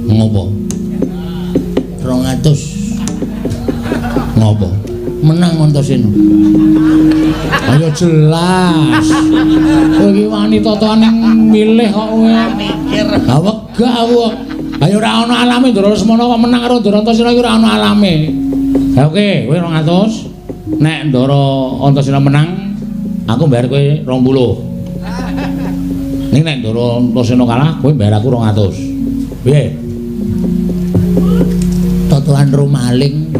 Ngopo? 200. Ngopo? Menang Antasena. Ayo jelas. Kowe iki wani totoane milih kok kowe. Mikir. Ha wegah aku kok. Ayo ora ana alame Ndara Lesmana kok menang karo Ndara Antasena iki ora ana alame. Ha oke, kowe 200. Nek Ndara Antasena menang, aku mbayar kowe 20. Ning nek Ndara Antasena kalah, kowe mbayar aku 200. Piye? Totoan ro maling.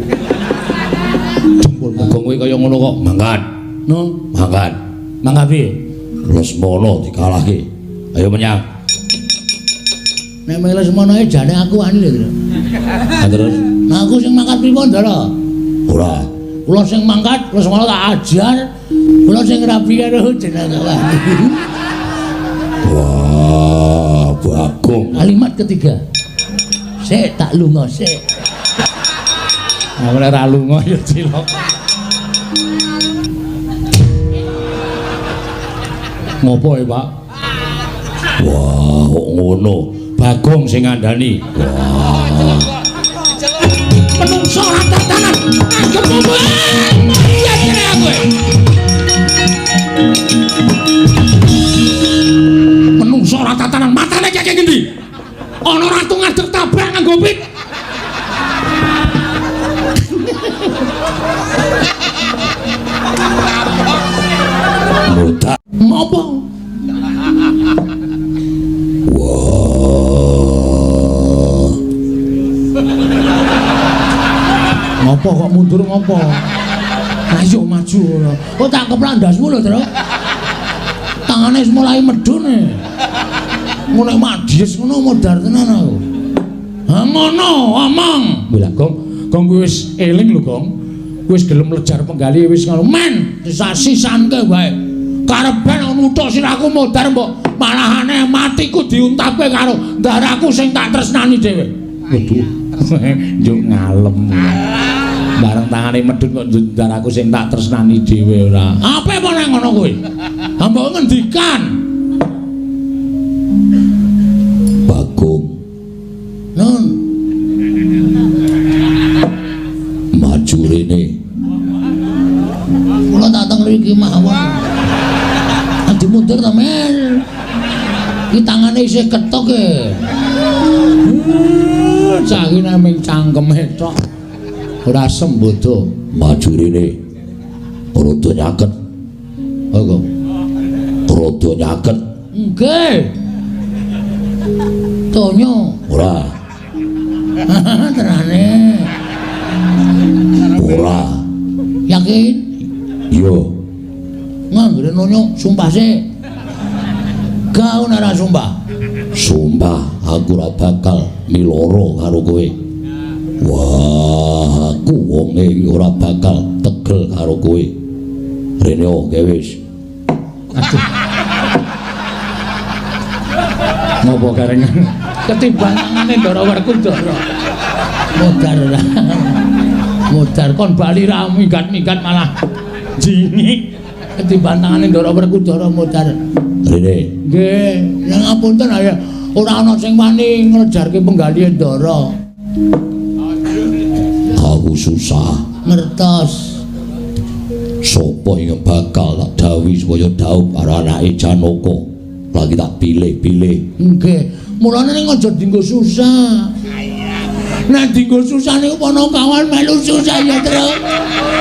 Jempol Bagong kowe kaya ngono kok. Mangkat, No, mangkat. mangkat piye? Lesmana dikalahke. Ayo menyang. Nek melu Lesmana jane aku wani lho, Tru. Ha terus Nah aku sing mangkat pripun, Ndara? ora. Kula sing mangkat Lesmana tak ajar. Kula sing rabi karo jenenge wani. Wah, Bagong. Kalimat ketiga. Sik tak lunga sik. Aku nek ora lunga ya cilok. Ngopo ya, Pak? Wah, kok ngono. Bagong sing ngandani. Wah. Menungso ora tatanan. Anggep opo? Iya kene aku. Menungso ora tatanan, matane kaya ngendi? Ana ratu ngadeg tabrak nganggo pit. Muta. Ngopo? Wah. Ngopo kok mundur ngopo? Ayo maju ora. Kok tak keplak ndasmu lho, Tru. Tangane wis mulai medhun e. Ngono nek madies ngono modar tenan aku. Ha ngono, omong. Lha Gong, Gong kuwi wis eling lho, Gong. Wis gelem lejar penggali wis ngono. Men, disasisanke wae. Karepen nuthuk sirahku modar mbok malahane matiku diuntapke karo ndaraku sing tak tresnani dhewe. Waduh. Njuk ngalem. Bareng tangane medhun kok ndaraku sing tak tresnani dhewe ora. Apa apa nang ngono kuwi? Ha mbok ngendikan. Bagong Nun, maju rene. Kula tak teng mriki mawon. Adi mundur ta, Men. Iki tangane isih ketok e. Cah iki namung cangkeme tok. Ora sembodo. Maju rene. Rada nyaket. Apa? Rada nyaket. Nggih. Tonyo. Ora. Tenane. Ora. Yakin? Iya. Nganggere nonyo sumpah sik. Gak ora sumpah. Sumpah aku ora bakal miloro karo kowe. Wah, aku wonge iki ora bakal tegel karo kowe. Rene oke wis. Aduh. Ngopo garengan? Ketimbang tangane Ndara Werkudara. Modar ora. Modar kon bali ra minggat-minggat malah jingik. Ketimbang tangane Ndara Werkudara modar. Rene. Nggih, nang ngapunten ayo ora ana sing wani nglejarke penggalihe Ndara. Aku susah. Ngertos. Sopo ing bakal tak dawuhi supaya dhaup karo anake Janaka. Lagi tak pilih-pilih. Nggih, mulane ning aja dienggo susah. Nek dienggo susah niku Panakawan melu susah ya, Tru.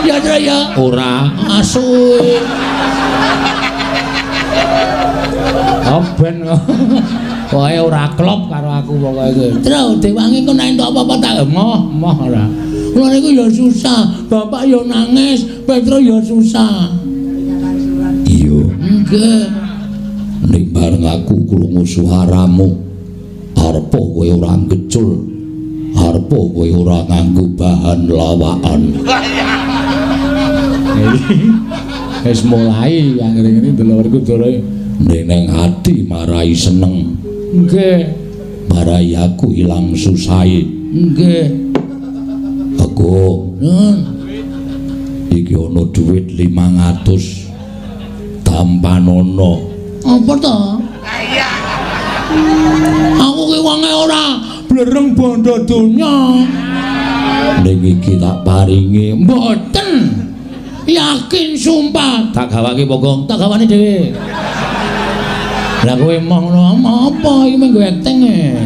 Ya, Tru ya. Ora. Asu. Oh ben. Pokoke ora klop karo aku pokoke kuwi. Tru, diwangi kok nek entuk apa-apa tak moh, moh ora. Kula niku ya susah, bapak ya nangis, Petro ya susah. Iya. Nggih. Ning bareng aku krungu suaramu, arepa kowe ora ngecul, arepa kowe ora nganggo bahan lawakan. Wis mulai yang ngene-ngene ndelok Werkudara. Ning neng ati marai seneng. Nggih. Marai aku ilang susahe. Nggih. Aku iki ana dhuwit 500 tampanono. Apa to? Iya. ki wonge ora blereng bondo donya. Ning iki tak paringi. Mboten. Yakin sumpah. Tak gawake apa, Gong? Tak gawane dhewe. Lah kowe emoh ngono apa iki mung nggo acting e.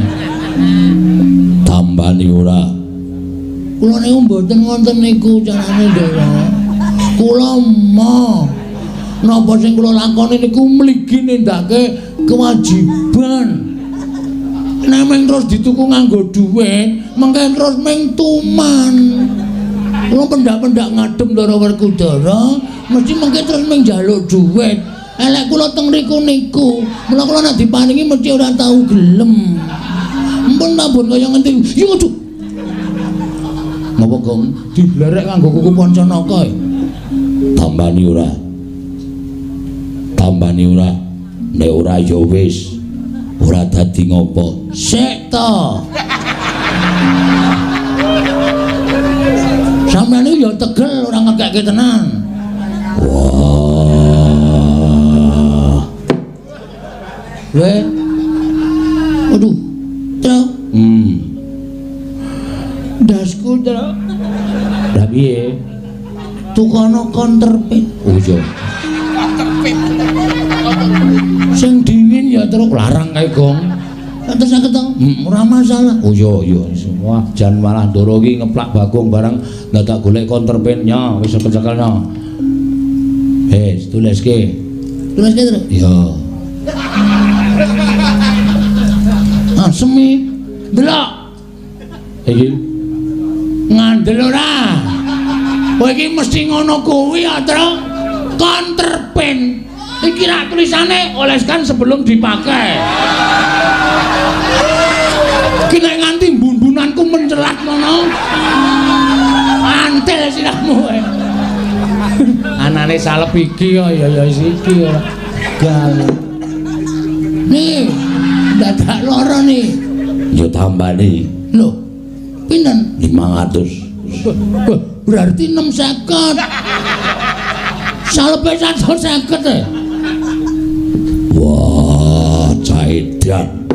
Tambani ora? Kula niku mboten wonten niku carane, Ndara. Kula emoh. Napa sing kula lakoni niku mligi nindake kewajiban. Nek mung terus dituku nganggo dhuwit, mengke terus mung tuman. Kula pendak-pendak ngadem Ndara Werkudara, mesti mengke terus mung njaluk dhuwit. Elek kula teng riku niku, mula kula nek diparingi mesti ora tau gelem. Empun tambun kaya ngendi? Yo aduh. Napa, Gong? Diblerek nganggo kuku Pancanaka e. Tambani ora? Tambani ora? Nek ora ya wis. Ora dadi ngopo. Sik to. Sampeyan iki ya tegel ora ngekekke tenan. Wah. Weh. Aduh. Truk. Ndasku, Truk. Lah piye? Tukono counterpit. Oh iya. Sing dingin ya, Truk. Larang kae, Gong. Terus saged to? Ora masalah. Oh iya iya. Wah, jan malah Ndara iki ngeplak Bagong barang dadak golek counterpitnya, wis cekel-cekelno. Wis, tuliske. Tuliske, Truk. Iya. Ah, semi. Delok. Iki ngandel ora? Kowe iki mesti ngono kuwi ya, Truk. Counterpin. Iki rak tulisane oleskan sebelum dipakai. Iki nek nganti bun-bunanku mencelat ngono. Antel sirahmu kowe. Anane salep iki ya ya iki ora. Gal. Nih, dadak loro nih. Ya tambani. Lho, pinten? 500. Berarti 650. Salepe 150 e. Wah, caedan.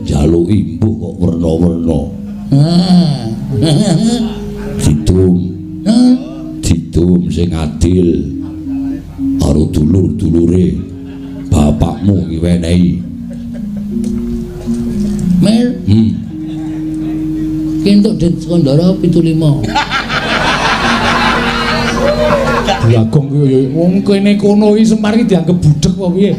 Njaluk imbuh kok werna-werna. Didum. Didum sing adil karo dulur-dulure. Bapakmu iki wenehi. Mel. Ki entuk dit Kandara 75. Bagong ki ya wong kene kono iki Semar iki dianggep budhek apa piye?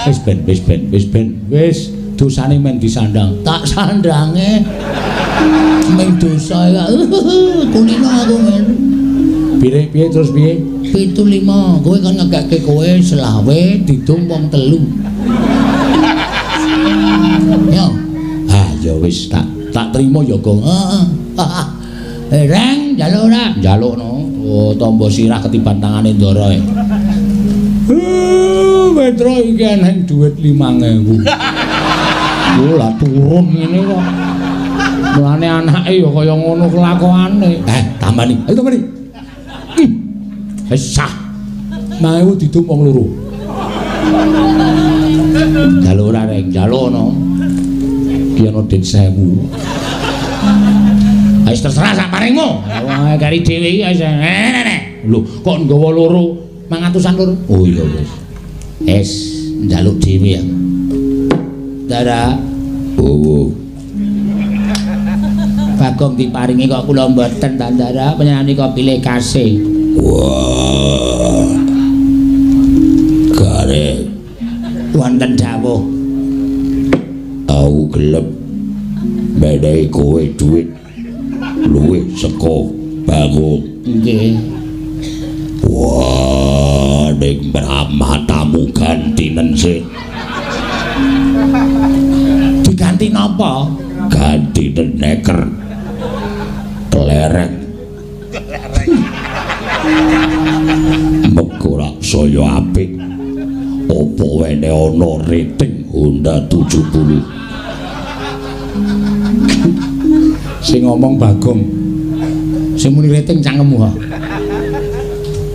Wis ben wis ben wis ben wis dosane men disandang. Tak sandange ming dosa ya. Kulino aku men. Piye piye terus piye? 75. Kowe kan ngekekke kowe selawe didum wong telu. Yo. Ah ya wis tak trimo ya, Gong. Heeh. Reng njaluk ora? Njalukno. Oh, tombo sirah ketiban tangane Ndara e. Petro iki eneng dhuwit 5000. Oh, lah turun ngene kok. Mulane anake ya kaya ngono kelakuane. Tambani. Ayo tambani. Wis sah. 5000 didum wong loro. Njaluk ora, Reng? Njaluk no. Ki ana dit 1000. Wis terserah sak paringmu. Wah, kari dhewe iki wis. Lho, kok nggawa loro 500-an loro? Oh iya wis. Wis njaluk dhewe ya. Ndara. Oh. Bagong diparingi kok kula mboten ta, Ndara, panjenengan kok pilih kasih. Wah. Gare wonten dawuh. Aku gelem menehi kowe dhuwit luwih saka Bagong. Nggih. Wah, ning matamu gantinen sik. Diganti napa? Gantinen neker. Kelereng. Mengko rak saya apik. Apa wene ana rating Honda 70? Sing ngomong Bagong. Sing muni rating cangkemmu ha.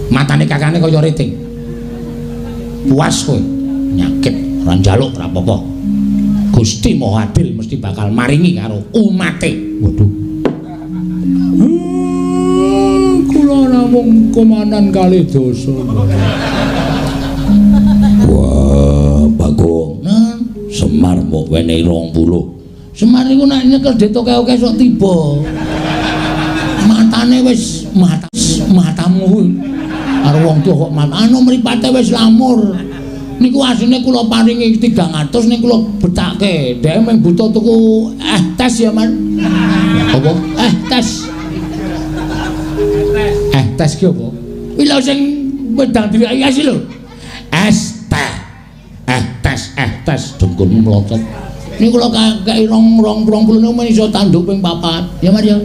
Matane kakane kaya rating. Puas kowe. Nyakit, ora njaluk ora apa-apa. Gusti Maha Adil mesti bakal maringi karo umate. Waduh. Kula namung komanan kalih dasa. Wah, Bagong. Semar mbok wenehi 20. Semar niku nek nyekel dit oke-oke sok tiba. Matane wis matamu kuwi. Karo wong tuwa kok mat anu mripate wis lamur. Niku asline kula paringi 300 niku kula betake. Dhek mung butuh tuku tes ya, Man. Apa? Tes. Tes ki apa? Kuwi lho sing wedang diweki es lho. Es teh. Tes, tes dengkulmu mlotot. Niku kula kei 220 niku men iso tanduk ping 4. Ya, Mar ya.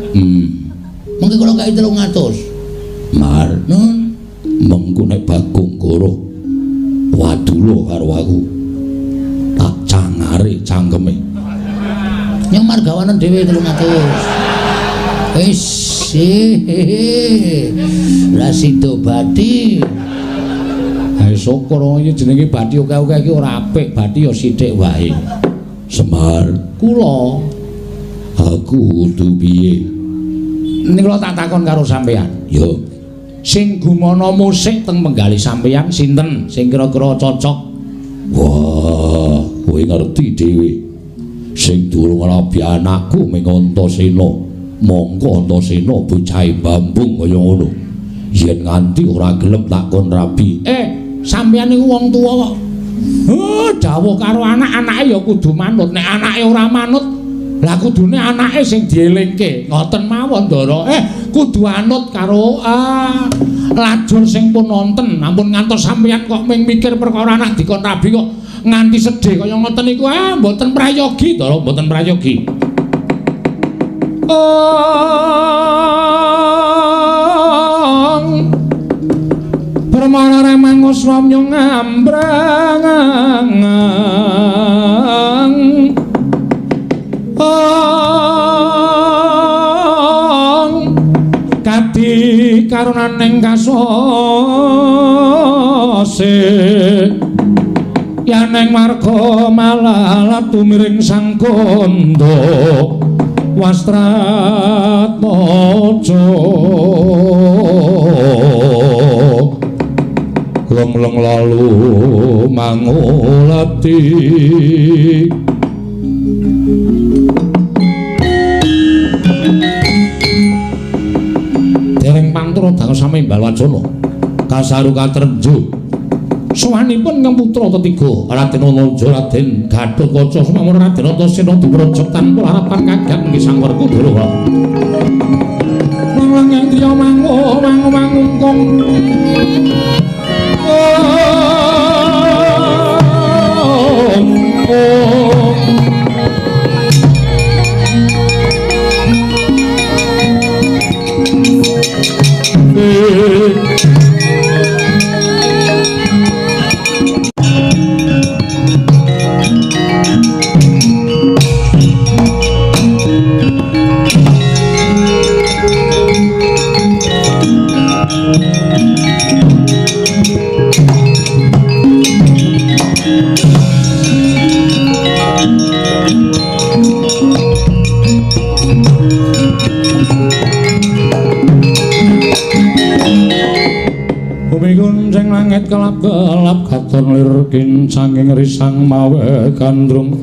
Mengki kula kei 300. Mar, nun mengko nek Bagong Goro wadulo karo aku. Tak cangare cangkeme. Nyong mar gawanen dhewe 300. Wis, lah sida bathi. Ha syukur iki jenenge bathi oke-oke iki ora apik, bathi ya sithik wae. Semar, kula aku kudu piye? Niki kula tak takon karo sampeyan. Yo. Sing gumana musik teng penggalih sampeyan sinten sing kira-kira cocok? Wah, kowe ngerti dhewe. Sing durung rabi anakku ming Antasena. Mongko Antasena bocahe bambung kaya ngono. Yen nganti ora gelem tak kon rabi. Sampeyan niku wong tuwa kok. Dawuh karo anak-anake ya kudu manut. Nek anake ora manut, lah kudune anake sing dielingke. Ngoten mawon, Ndara. Kudu anut karo lajur sing pun wonten. Ampun ngantos sampeyan kok ming mikir perkara anak dikon rabi kok nganti sedih kaya ngoten niku. Mboten prayogi, Ndara, mboten prayogi. Ong Permana remangus wamyo ngambrang ong kadi karunaning kasose yaneng marga malalat tumiring sang kandha Wastratmaja Leng-leng lalu mangulati dereng pantura dangu sami Balwacana kasaru katrenju sowanipun ingkang putra ketiga Raden Ananja Raden Gatotkaca sumamur Raden Antasena dupraja tanpa harapan kagan nggih Sang Werkudara. Nang yang driya mangu mangu mangungkung Kelap-kelap katon lir kincanging risang mawe gandrung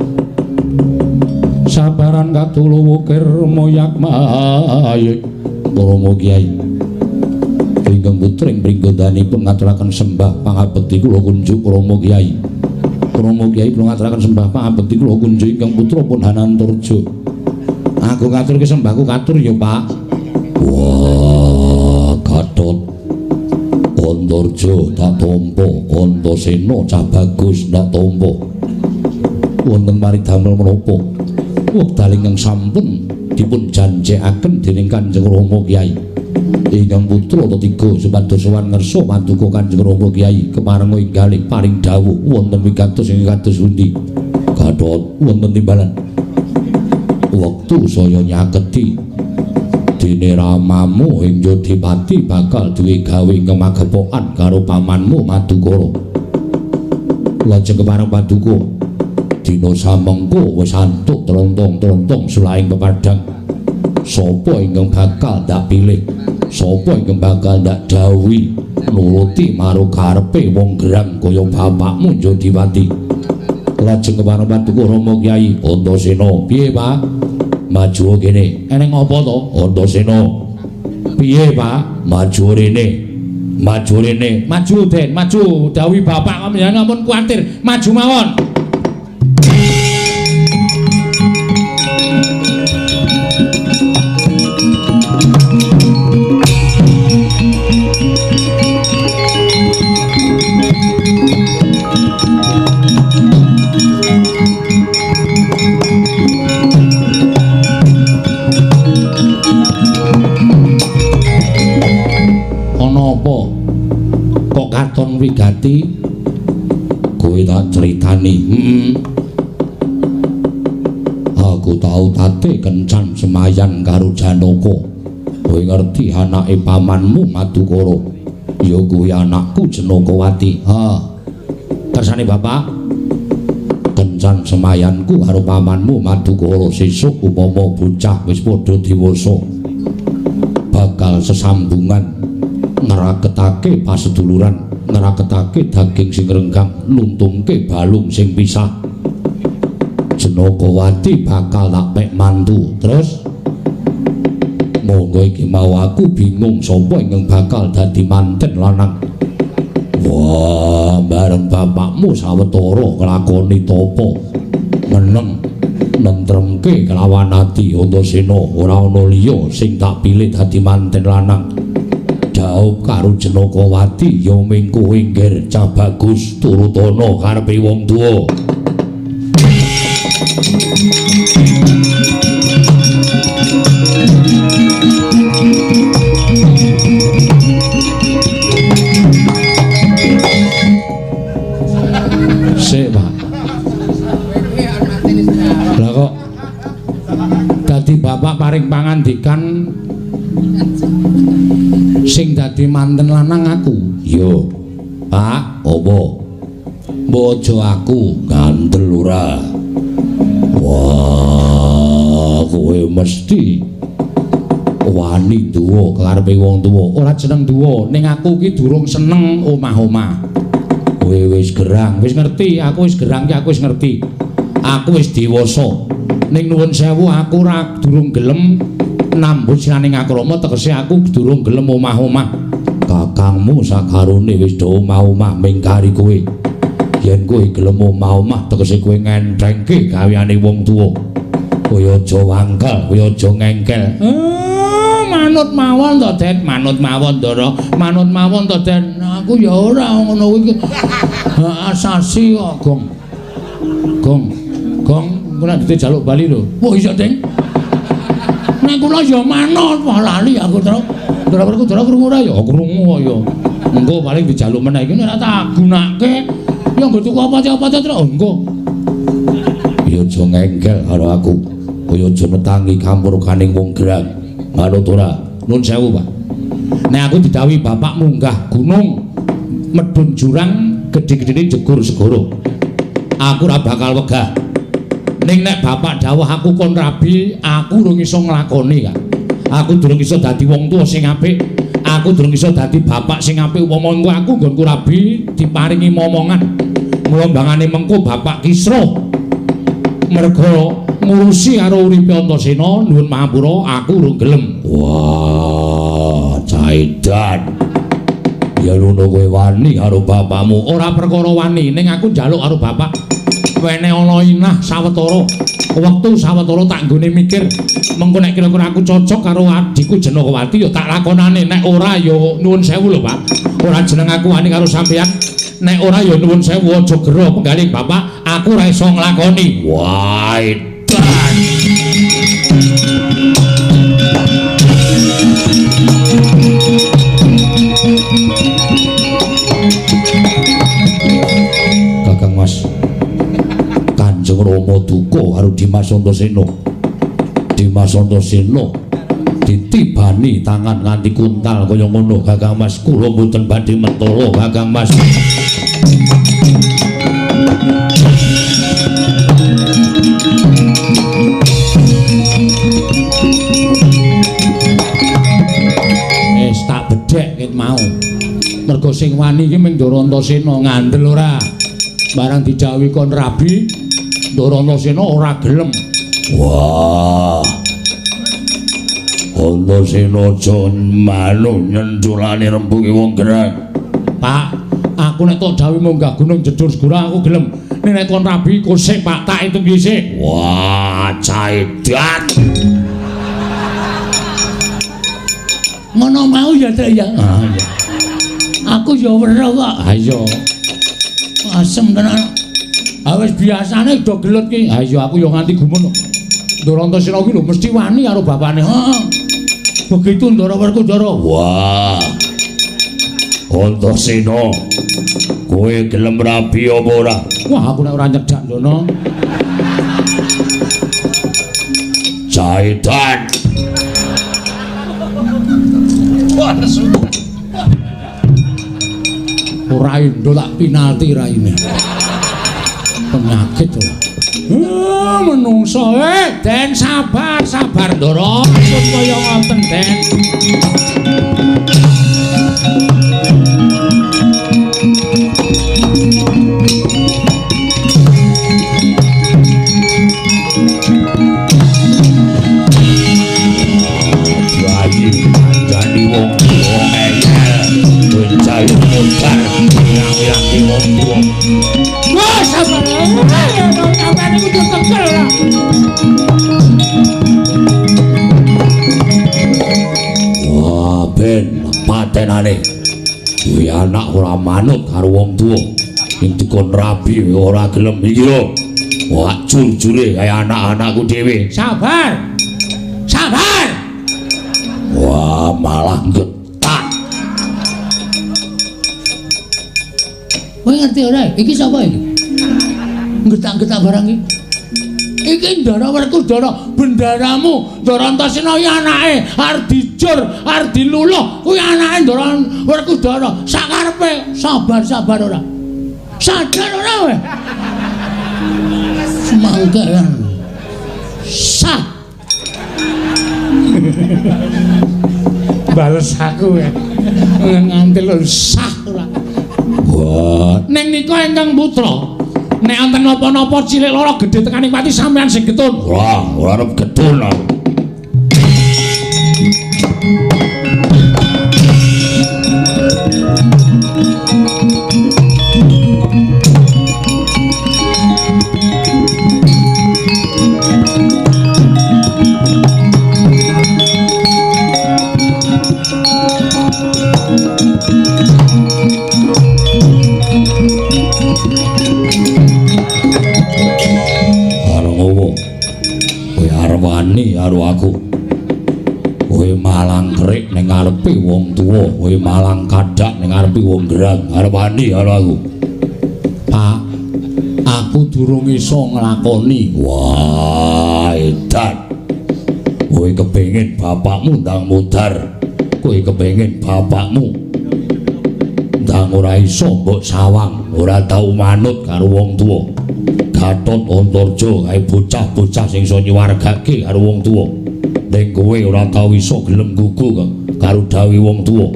sabaran katulu wukir moyak mayik. Rama Kyai ingkang putring pringgondanipun ngaturaken sembah pangabekti kula kunjuk Rama Kyai. Rama Kyai kula ngaturaken sembah pangabekti kula kunjuk ingkang putra pun Hanantarja. Aku ngaturke sembahku katur ya, Pak. Wah, Gatot Antarja tak tampa, Antasena cah bagus tak tampa. Wonten paridamel menapa? Wekdal ingkang sampun dipun janjekaken dening Kanjeng Rama Kyai. Ingkang putra ketiga supados sowan ngersa paduka Kanjeng Rama Kyai keparenga inggalih paring dawuh wonten wigatos ingkang kados pundi? Gatot wonten timbalan. Wektu saya nyaketi dene ramamu ing Yodipati bakal duwe gawe ingkang magepokan karo pamanmu Madukara. Lajeng kepareng paduka Dina samengko wis antuk trontong-trontong sulaing pepadang. Sapa ingkang bakal ndak pilih? Sapa ingkang bakal ndak dawuhi nuruti marang karepe wong gerang kaya bapakmu Jodiwati? Lajeng kepareng paduka Rama Kyai Antasena. Piye, Pak? Maju kene. Eneng apa to? Antasena. Piye, Pak? Maju rene. Maju rene. Maju, Den, maju. Dawuhi bapak kok ampun kuwatir. Maju mawon. Kok katon wigati? Kowe tak critani. Aku tau tate kencan semayan karo Janaka. Kowe ngerti anake pamanmu Madukara? Ya kuwi anakku Janakawati. Ha. Kersane bapak, kencan semayanku karo pamanmu Madukara sesuk upama bocah wis padha dewasa bakal sesambungan ngraketake paseduluran, ngraketake daging sing renggang, nuntungke balung sing pisah. Janakawati bakal tak pek mantu. Terus monggo iki mau aku bingung sapa ingkang bakal dadi manten lanang. Wah, bareng bapakmu sawetara nglakoni tapa meneng nentremke kelawan ati Antasena, ora ana liya sing tak pilih dadi manten lanang. Jauh karo Janakawati ya ming kowe nggir cah bagus turutana karepe wong tuwa. Sik, Pak. Lah kok dadi bapak paring pangandikan sing dadi manten lanang aku? Yo, Pak, apa? Mbok aja aku ngandel ora. Wah, kowe mesti wani duwa karepe wong tuwa. Ora jeneng duwa, ning aku ki durung seneng omah-omah. Kowe wis gerang, wis ngerti, aku wis gerang ki aku wis ngerti. Aku wis dewasa. Ning nuwun sewu aku ora durung gelem nambut siraning akrama, tegese aku durung gelem omah-omah. Kakangmu sakarone wis do omah-omah mingkari kowe. Yen kowe gelem omah-omah tegese kowe ngenthengke gaweane wong tuwa. Kowe aja wangkel, kowe aja ngengkel. Manut mawon to, Den, manut mawon, Ndara. Manut mawon to, Den. Aku ya ora ngono kuwi. Hak asasi kok, Gong. Gong. Gong, engko nek dijaluk bali lho. Wah, iya, Ding. Nek kula ya manut, wah lali aku terus. Ndara Werkudara krungu ora ya? Krungu kok ya. Engko paling dijaluk meneh iki nek tak gunake ya nggo tuku apa-apa terus engko. Ya aja ngengkel karo aku. Kowe aja netangi kampurkaning wong gerang. Manut ora? Nuwun sewu, Pak. Nek aku didhawuhi bapak munggah gunung medhun jurang gedhe-gedhene jegur segara, aku ora bakal wegah. Ning nek bapak dawuh aku kon rabi, aku urung iso nglakoni, Kak. Aku durung iso dadi wong tuwa sing apik. Aku durung iso dadi bapak sing apik. Upama engko aku nggonku rabi diparingi momongan. Mula mbangane mengko bapak kisruh merga ngurusi karo uripe Antasena, nuwun pangapura, aku urung gelem. Wah, caidan. Ya ngono kowe wani karo bapakmu. Ora perkara wani, ning aku njaluk karo bapak. Wene ana inah sawetara, wektu sawetara tak nggone mikir, mengko nek kira-kira aku cocok karo adhiku Janakawati ya tak lakonane, nek ora ya nuwun sewu lho, Pak. Ora jeneng aku wani karo sampeyan. Nek ora ya nuwun sewu aja gero penggalih bapak, aku ora iso nglakoni. Wah, edan. Kakang Mas, Kanjeng Rama duka karo Dimas Antasena. Dimas Antasena ditibani tangan nganti kuntal kaya ngono. Kakang Mas, kula mboten badhe mentala, Kakang Mas. ket mau. Mergo sing wani iki mung Ndara Antasena ngandel ora. Barang didhawuhi kon rabi, Ndara Antasena ora gelem. Wah. Antasena aja manu nyenculane rembuge wong gerang. Pak, aku nek tok dawuhi munggah gunung jedur segura aku gelem. Nek kon rabi kosek Pak, tak hitung dhisik. Wah, caedan. Ngono mau ya, Trek ya. Ah iya. Aku ya weruh kok. Ha iya. Asem tenan. Ha wis biasane do gelut ki. Ha iya aku ya nganti gumun. Ndara Antasena ki lho mesti wani karo bapane. Heeh. Begitu Ndara Werkudara. Wah. Antasena, kowe gelem rabi apa ora? Wah, aku nek ora nyedak ndono. Caedan. Ora endo tak pinalti raine. Penyakit ora. Menungso Den sabar, sabar Ndara. Ampun kaya ngoten, Den. Bayi jani wong tuwa ngeyel, njaluk modar ngilang-ilangke wong tuwa. Wah, sabar. Sampeyan niku tekel lah. Wah, ben patenane. Kuwi anak ora manut karo wong tuwa. Ing dikon rabi ora gelem iki lho. Wah, jujure kaya anak-anakku dhewe. Sabar. Sabar. Wah, malah getak. Kowe ngerti ora? Iki sapa iki? Getak-getak barang iki. Iki Ndara Werkudara, bendaramu Ndara Antasena iki anake arep dijur, arep diluluh. Kuwi anake Ndara Werkudara. Sakarepe sabar-sabar ora. Sadar ora kowe? Semangkean. Sah. Bales aku ya. Nganti lho sah ora. Wah, Ning nika ingkang putra. Nek wonten napa-napa cilik lara gedhe tekaning pati sampeyan sing getun. Ora, ora arep getun aku. Wani karo aku. Kowe malang kerik ning ngarepe wong tuwa, kowe malang kadak ning ngarepe wong gerang. Arep wani karo aku. Pak, aku durung iso nglakoni. Wah, edan. Kowe kepengin bapakmu ndang mudhar. Kowe kepengin bapakmu ndang ora iso mbok sawang, ora tau manut karo wong tuwa. Gatot Antarja kae bocah-bocah sing iso nyuwargake karo wong tuwa. Ning kowe ora tau iso gelem gugu karo dawuhe wong tuwa.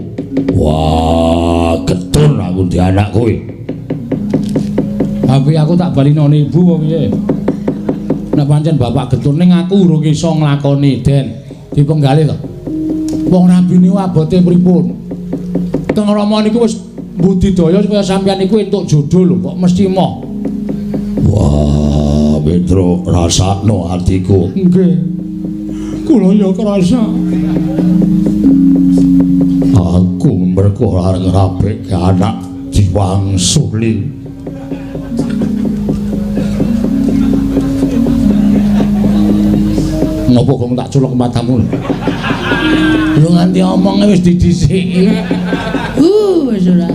Wah, getun aku ndek anak kowe. Tapi aku tak balinane ibu apa piye? Nek pancen bapak getun ning aku urung iso nglakoni, Den. Dipenggalih to. Wong rabi niku abote pripun? Kang Rama niku wis budidaya supaya sampeyan niku entuk jodoh lho, kok mesti moh. Wah, Petro, rasakno atiku. Nggih. Kula ya krasa. Aku mergo arep ngrabeke anak diwangsuli. Ngopo kok tak culuk matamu? Lho nganti omonge wis didhisiki. Wis ora.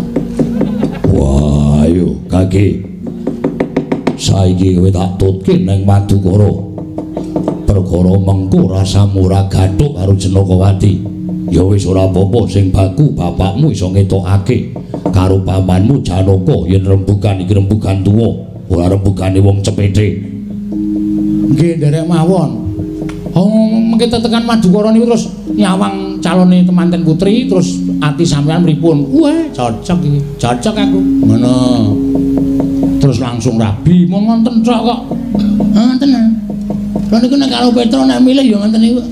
Wah, ayo kaki. Saiki kowe tak tutke nang Madukara. Perkara mengko rasamu ora gathuk karo Janakawati. Ya wis ora apa-apa, sing baku bapakmu iso ngetokake karo pamanmu Janaka yen rembugan iki rembugan tuwa, ora rembugane wong cepete. Nggih, nderek mawon. Oh, mengke tetekan Madukara niku terus nyawang calone temanten putri terus ati sampean pripun? Wah, cocok iki. Cocok aku. Ngono. Terus langsung rabi, mung ngonten tok kok. Ngoten. Lha niku nek karo Petro nek milih ya ngoten niku.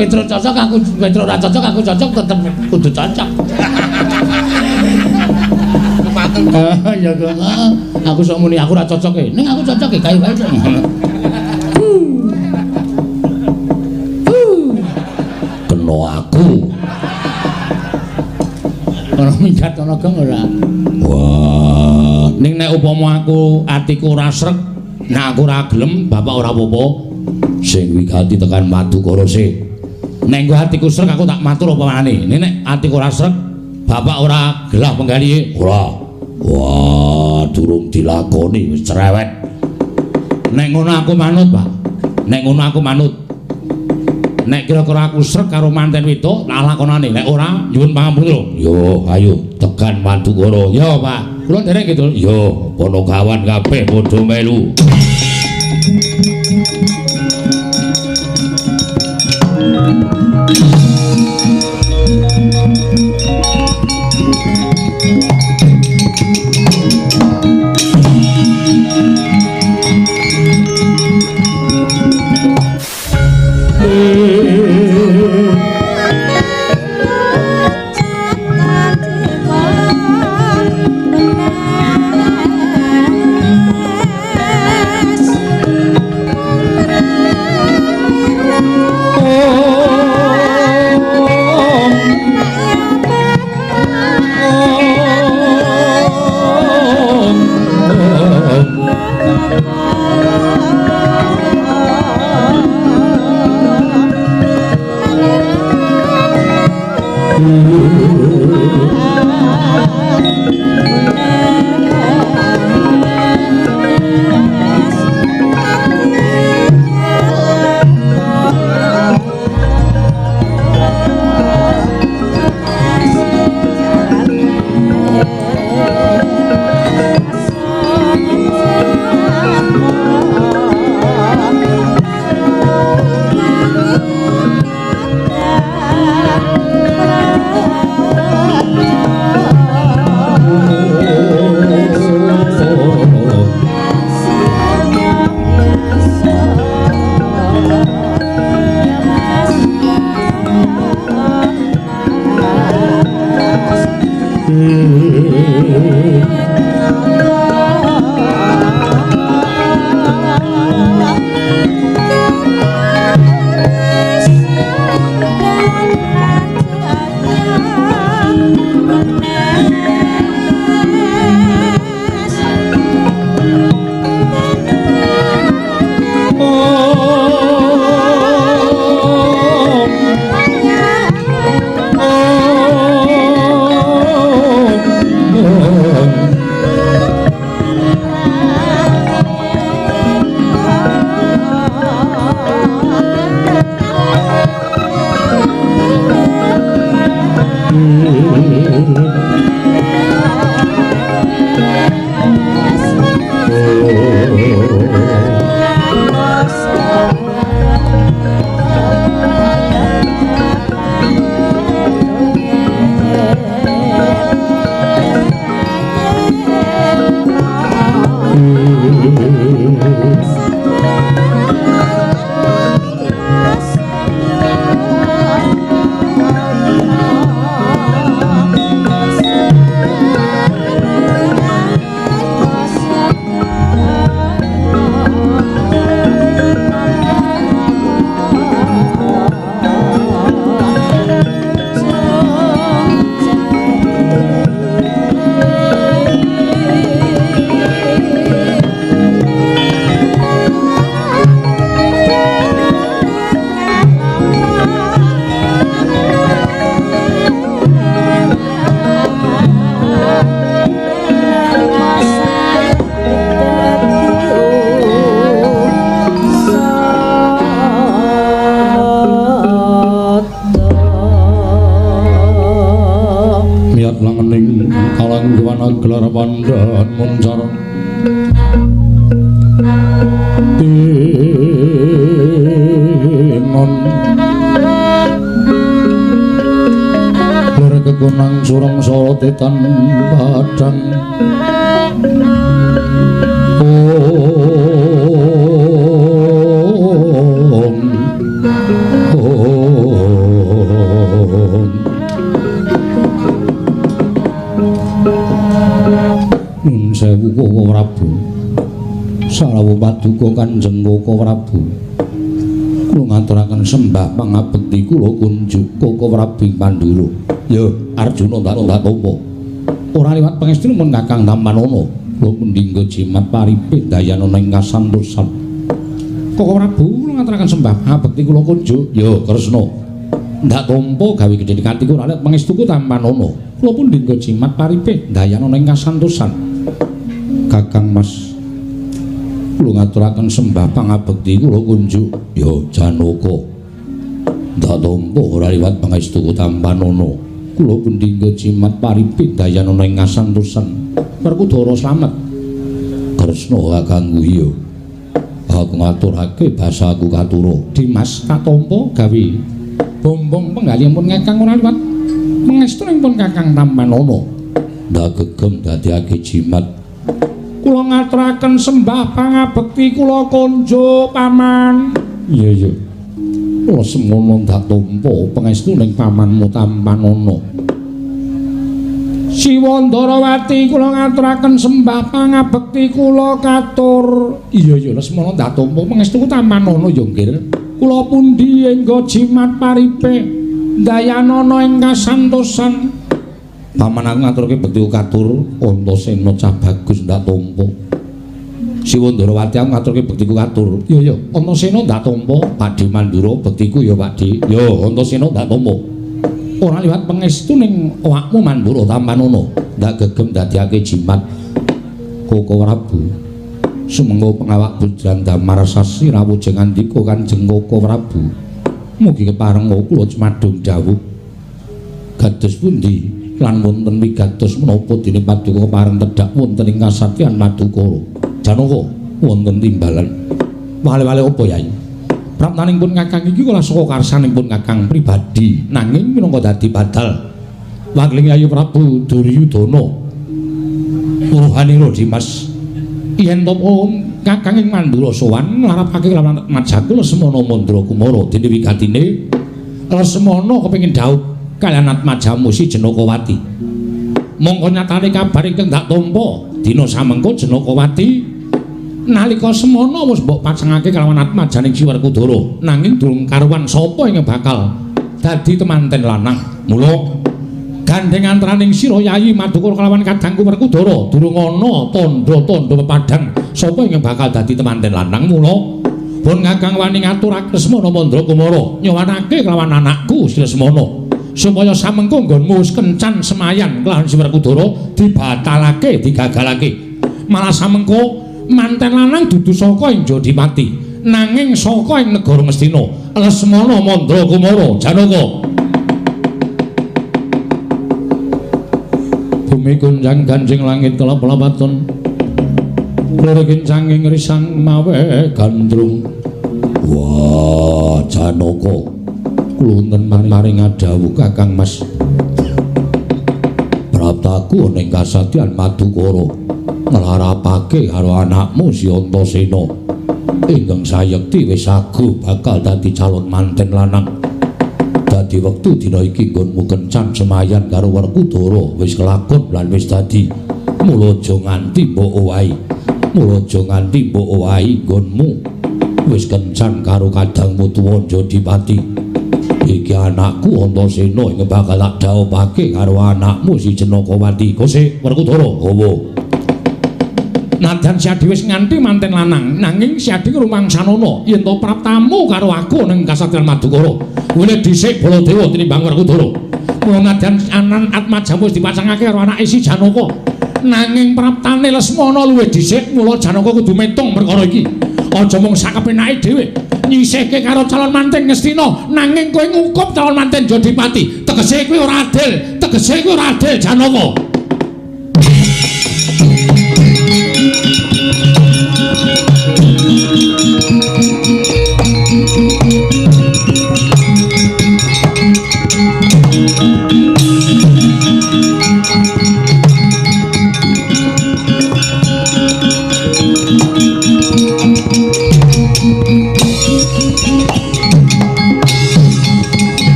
Petro cocok aku, Petro ora cocok aku cocok tetep kudu cocok. Ya kok. Aku sok muni aku ora cocok e. Ning aku cocok e kae wae. Kena aku. Ora minggat ana gong ora. Wah, ning nek upama aku atiku ora srek, nek aku ora gelem, bapak ora apa-apa. Sing wigati tekan Madukara sih. Nek engko atiku srek aku tak matur apa maneh. Nek atiku ora srek, bapak ora gelah penggalihe. Ora. Wah, durung dilakoni wis cerewet. Nek ngono aku manut, Pak. Nek ngono aku manut. Nek kira-kira aku srek karo manten wedok, tak lakonane. Nek ora, nyuwun pangapunten. Yo, ayo tekan Madukara. Yo, Pak. Kula nderek gitu. Yo, Ponokawan kabeh padha melu. Gelar pandhan muncar tinon. Paduka nang surang sorote tan padhang. Om Om. Nun sewu Koko Prabu. Sarawuh paduka Kanjeng Koko Prabu. Kula ngaturaken sembah pangabekti kula kunjuk Koko Prabu Mandura. Ya, Arjuna tak tampa. Ora liwat pangestu mun Kakang tampanana. Kula mendingga jimat paripe dayanana ing kasantosan. Koko Prabu kula ngaturaken sembah pangabekti kula kunjuk. Ya, Kresna. Ndak tampa gawe gedhe katiku ora liwat pangestuku tampanana. Kula pundhingga jimat paripe dayanana ing kasantosan. Kakang Mas, kula ngaturaken sembah pangabekti kula kunjuk. Ya, Janaka. Ndak tampa ora liwat pangestuku tampanana. Kula pundhingga jimat paripe dayanana ing kasantosan. Werkudara slamet. Kresna kakangku iya. Aku ngaturake basaku katura. Dimas katampa gawe bombong penggalih pun Kakang ora liwat pangestu pun Kakang tampanana. Ndak gegem dadiake jimat. Kula ngaturaken sembah pangabekti kula kunjuk paman. Iya iya. Kula semono ndak tampa pangestu ning pamanmu tampanana. Siwandarawati kula ngaturaken sembah pangabekti kula katur. Iya iya Lesmana ndak tampa pangestuku tampanana ya nggih. Kula pundi engga jimat paripe dayanana ing kasantosan. Paman aku ngaturke bekti katur Antasena cah bagus ndak tampa. Siwandarawati aku ngaturke bektiku katur. Iya iya Antasena ndak tampa. Pakde Mandura bektiku ya Pakde. Ya Antasena ndak tampa. Ora liwat pangestu ning awakmu Mandura tampanana. Ndak gegem dadiake jimat. Koko Prabu. Sumangga pengawak pujan damar sasi rawuh ngandika Kanjeng Koko Prabu. Mugi kepareng kula cumadung dawuh. Kados pundi lan wonten wigatos menapa dene paduka kepareng tedhak wonten ing kasatyan Madukara. Janaka wonten timbalan. Wale-wale apa Yai? Praptaning pun Kakang iki kula saka karsanipun Kakang pribadi nanging minangka dadi badal wangling Yayi Prabu Duryudana. Uruhanira Dimas yen to Kakang ing Mandura sowan nglarapake kelawan Atmajaku Lesmana Mandra Kumara dene wigatine Lesmana kepengin dhaup kaliyan Atmajamu si Janakawati. Mongko nyatane kabar ingkang dak tampa dina samengko Janakawati nalika semana wis mbok pasangake kelawan atmajaning Si Werkudara nanging durung karuan sapa ingkang bakal dadi temanten lanang. Mula gandeng antaraning sira Yayi Madukara kelawan kadangku Werkudara durung ana tandha-tandha pepadhang sapa ingkang bakal dadi temanten lanang. Mula pun Kakang wani ngaturake Lesmana Mandra Kumara nyowanake kelawan anakku Si Lesmana supaya samengko nggonmu wis kencan semayan kelawan Si Werkudara dibatalake digagalake. Malah samengko manten lanang dudu saka ing Jodipati nanging saka ing negara Ngastina. Lesmana Mandra Kumara. Janaka. Bumi gunjang ganjing langit kelap-lapaton loro kincanging risang mawe gandrung. Wah Janaka, kula wonten maring adhawuh Kakang Mas. Praptaku ning kasatyan Madukara nglarapake karo anakmu si Antasena ingkang sayekti wis agu bakal dadi calon manten lanang. Dadi wektu dina iki nggonmu kencan semayan karo Werkudara wis kelakon lan wis dadi. Mula aja nganti mbok owahi. Mula aja nganti mbok owahi nggonmu wis kencan karo kadangmu tuwa Jodipati. Iki anakku Antasena ingkang bakal tak dhaupake karo anakmu si Janakawati. Kose Werkudara. Owo. Nadyan Siadi wis nganti manten lanang, nanging Siadi rumangsanana yen to praptamu karo aku ning kasatriyan Madukara. Wene dhisik Baladewa tinimbang Werkudara. Mula nadyan anan atmajamu wis dipasangake karo anake si Janaka. Nanging praptane Lesmana luwih dhisik, mula Janaka kudu metung perkara iki. Aja mung sakepenake dhewe nyisihke karo calon manten Ngastina, nanging kowe ngukup calon manten Jodipati. Tegese kuwi ora adil, tegese kuwi ora adil Janaka.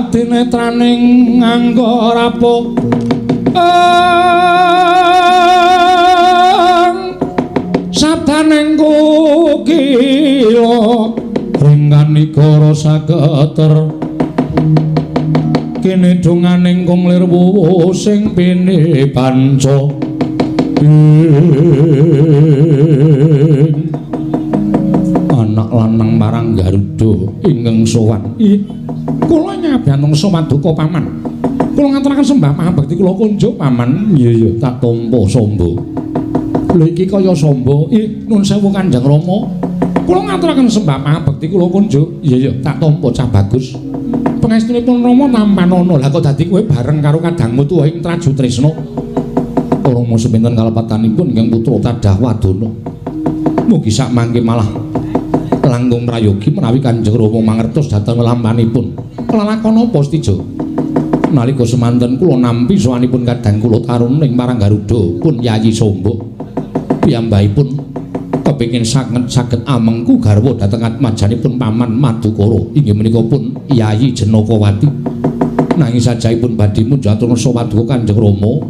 Adinetraning nganggo rapo sabdaning kukila ringkanikara saketer kene donganing kung lir wuwu sing pini panca anak lanang marang Garuda ingkang sowan. Kula nyabiyantung paduka paman. Kula ngaturaken sembah pangabekti kula kunjuk paman. Iya iya tak tampa Samba. Lho iki kaya Samba. Ih nun sewu Kanjeng Rama. Kula ngaturaken sembah pangabekti kula kunjuk. Iya iya tak tampa cah bagus. Pangestunipun Rama tampanana. Lah kok dadi kowe bareng karo kadangmu tuwa ing Trajutrisna. Rama sepinten kalepatanipun ingkang putra Tadah Wadana. Mugi sak mangke malah langkung prayogi menawi Kanjeng Rama mangertos dhateng lampanipun. Lalakon apa Setija? Nalika semanten kula nampi sowanipun kadang kula taruna ing marang Garuda pun Yayi Samba. Piyambakipun kepingin saged amengku garwa dhateng atmajanipun paman Madukara inggih menika pun Yayi Janakawati. Nanging sajahipun badhe munjuk atur paduka Kanjeng Rama.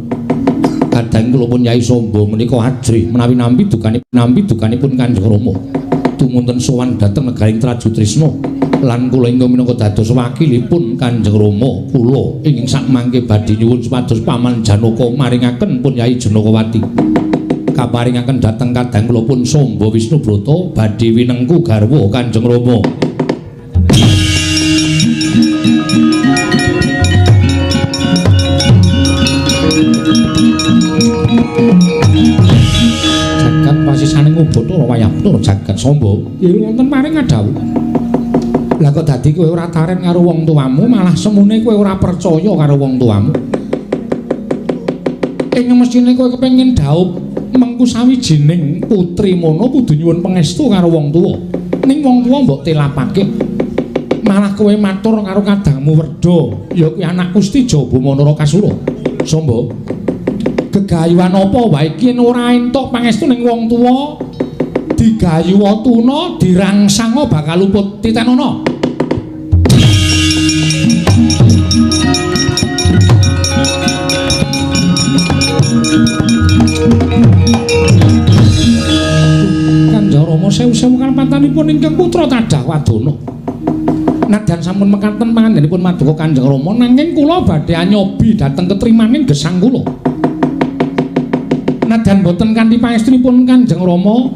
Kadang kula pun Yayi Samba menika ajrih menawi nampi dukanipun Kanjeng Rama. Tumunten sowan dhateng negaring Trajutrisna lan kula ingkang minangka dados wakilipun Kanjeng Rama kula ingkang sakmangke badhe nyuwun supados paman Janaka maringaken pun Yayi Janakawati kaparingaken dhateng kadang kula pun Samba Wisnubrata badhe winengku garwa Kanjeng Rama. Jagat pasisaning Ubathara wayah Bathara jagat Samba. Ya wonten paring ngadhawuh. Lah kok dadi kowe ora taren karo wong tuamu, malah semune kowe ora percaya karo wong tuamu. Ing mesthine kowe kepengin dhaup mengku sawijining putri mono kudu nyuwun pangestu karo wong tuwa. Ning wong tuwa mbok telapake. Malah kowe matur karo kadangmu Werda, ya kuwi anakku Setija Bamanara Kasura. Samba. Gegayuhan apa wae iki ora entuk pangestu ning wong tuwa, digayuha tuna, dirangsanga bakal luput. Titenono. Kanjeng Rama sewu-sewu kalepatanipun ingkang putra Tadah Wadana. Nadyan sampun mekaten pangandikanipun paduka Kanjeng Rama, nanging kula badhe anyobi dhateng ketrimaning gesang kula. Nadyan boten kanthi pangestunipun Kanjeng Rama,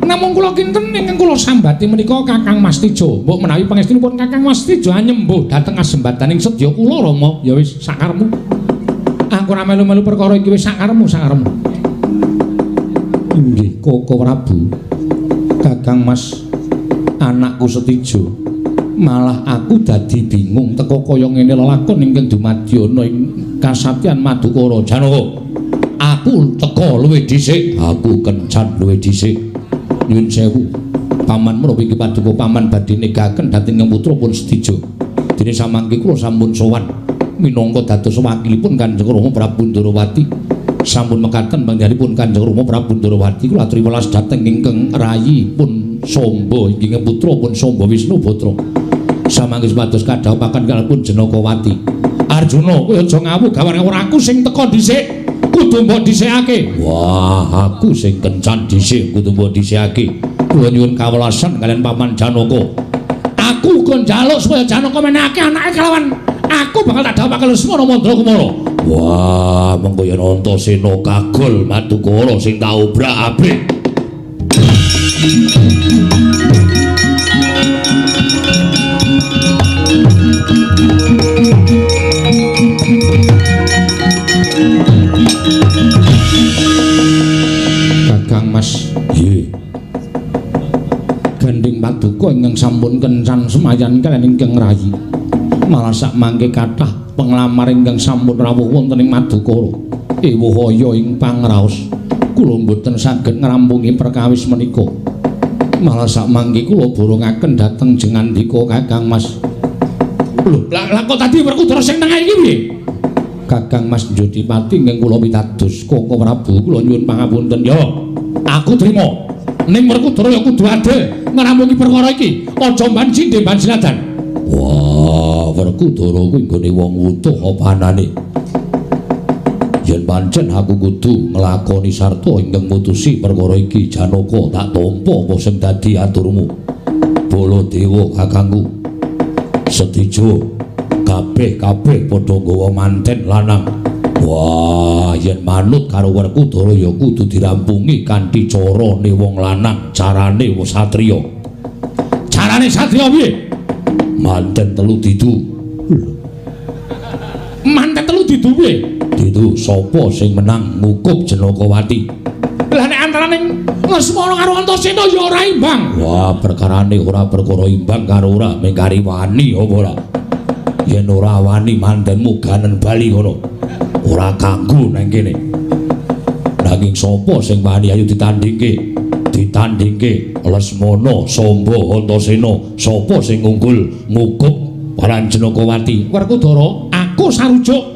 namung kula kinten ingkang kula sambati menika Kakang Mas Tejo. Mbok menawi pangestunipun Kakang Mas Tejo anyembuh dhateng asembadaning sedya kula Rama. Ya wis sakarepmu. Aku ora melu-melu perkara iki, wis sakarepmu, sakarepmu. Inggih Koko Prabu. Kakang Mas anakku Setijo. Malah aku dadi bingung teka kaya ngene lelakon ingkang dumadya ing kasatyan Madukara. Janaka. Aku teka luwih dhisik, aku kencan luwih dhisik. Nyuwun sewu. Paman menawi iki paduka paman badhe negaken dhateng putra pun Setijo. Dene samangke kula sampun sowan minangka dados wakilipun Kanjeng Rama Prabu Ndorowati. Sampun mekaten panggenipun Kanjeng Rama Prabu Ndorowati kula aturi welas dhateng ingkang rayi pun Samba inggih putra pun Samba Wisnubrata. Samangke supados kadhawuhaken kalipun Janakawati. Arjuna, kowe aja ngawuh gawan ora aku sing teka dhisik. Kudu mbok dhisikake. Wah, aku sing kencan dhisik kudu mbok dhisikake. Kula nyuwun kawelasan kalian paman Janaka. Aku kon njaluk supaya Janaka menehake anake kalawan aku bakal tak dhawuhake Lesmana Mandrakumara. Wah, mengko yen Antasena kagol Madukara sing tak obrak-abrik. Kakang Mas, nggih. Gandhing paduka ingkang sampun kencan semayan kaliyan ingkang rayi. Malah sak mangke kathah penglamar ingkang sampun rawuh wonten ing Madukara. Ewuh aya ing pangraos. Kula mboten saged ngrampungi perkawis menika. Malah sak mangke kula borongaken dhateng jengandika Kakang Mas. Lho, lah kok tadi Werkudara sing tengah iki piye? Kakang Mas Jodipati ingkang kula pitados Koko Prabu kula nyuwun pangapunten ya. Aku trima. Ning Werkudara ya kudu adil ngrampungi perkara iki. Aja mban sindhe mban siladan. Wah, Werkudara kuwi nggone wong wutuh apa anane? Yen pancen aku kudu nglakoni sarta ingkang mutusi perkara iki Janaka tak tampa apa sing dadi aturmu. Baladewa kakangku Setijo kabeh-kabeh padha nggawa manten lanang. Wah, yen manut karo Werkudara ya kudu dirampungi kanthi carane wong lanang, carane wong satriya. Carane satriya piye? Manten telu didu. Manten telu didu piye? Didu sapa sing menang ngukup Janakawati? Lah nek antarane Lesmana karo Antasena ya ora imbang. Wah, perkarane ora perkara imbang karo ora, mung kari wani apa ora. Yen ora wani mantenmu ganen bali ngono. Ora kanggo nang kene. Nanging sapa sing wani ayo ditandingke? Ditandingke Lesmana, Samba, Antasena, sapa sing unggul ngukup Janakawati? Werkudara, aku sarujuk.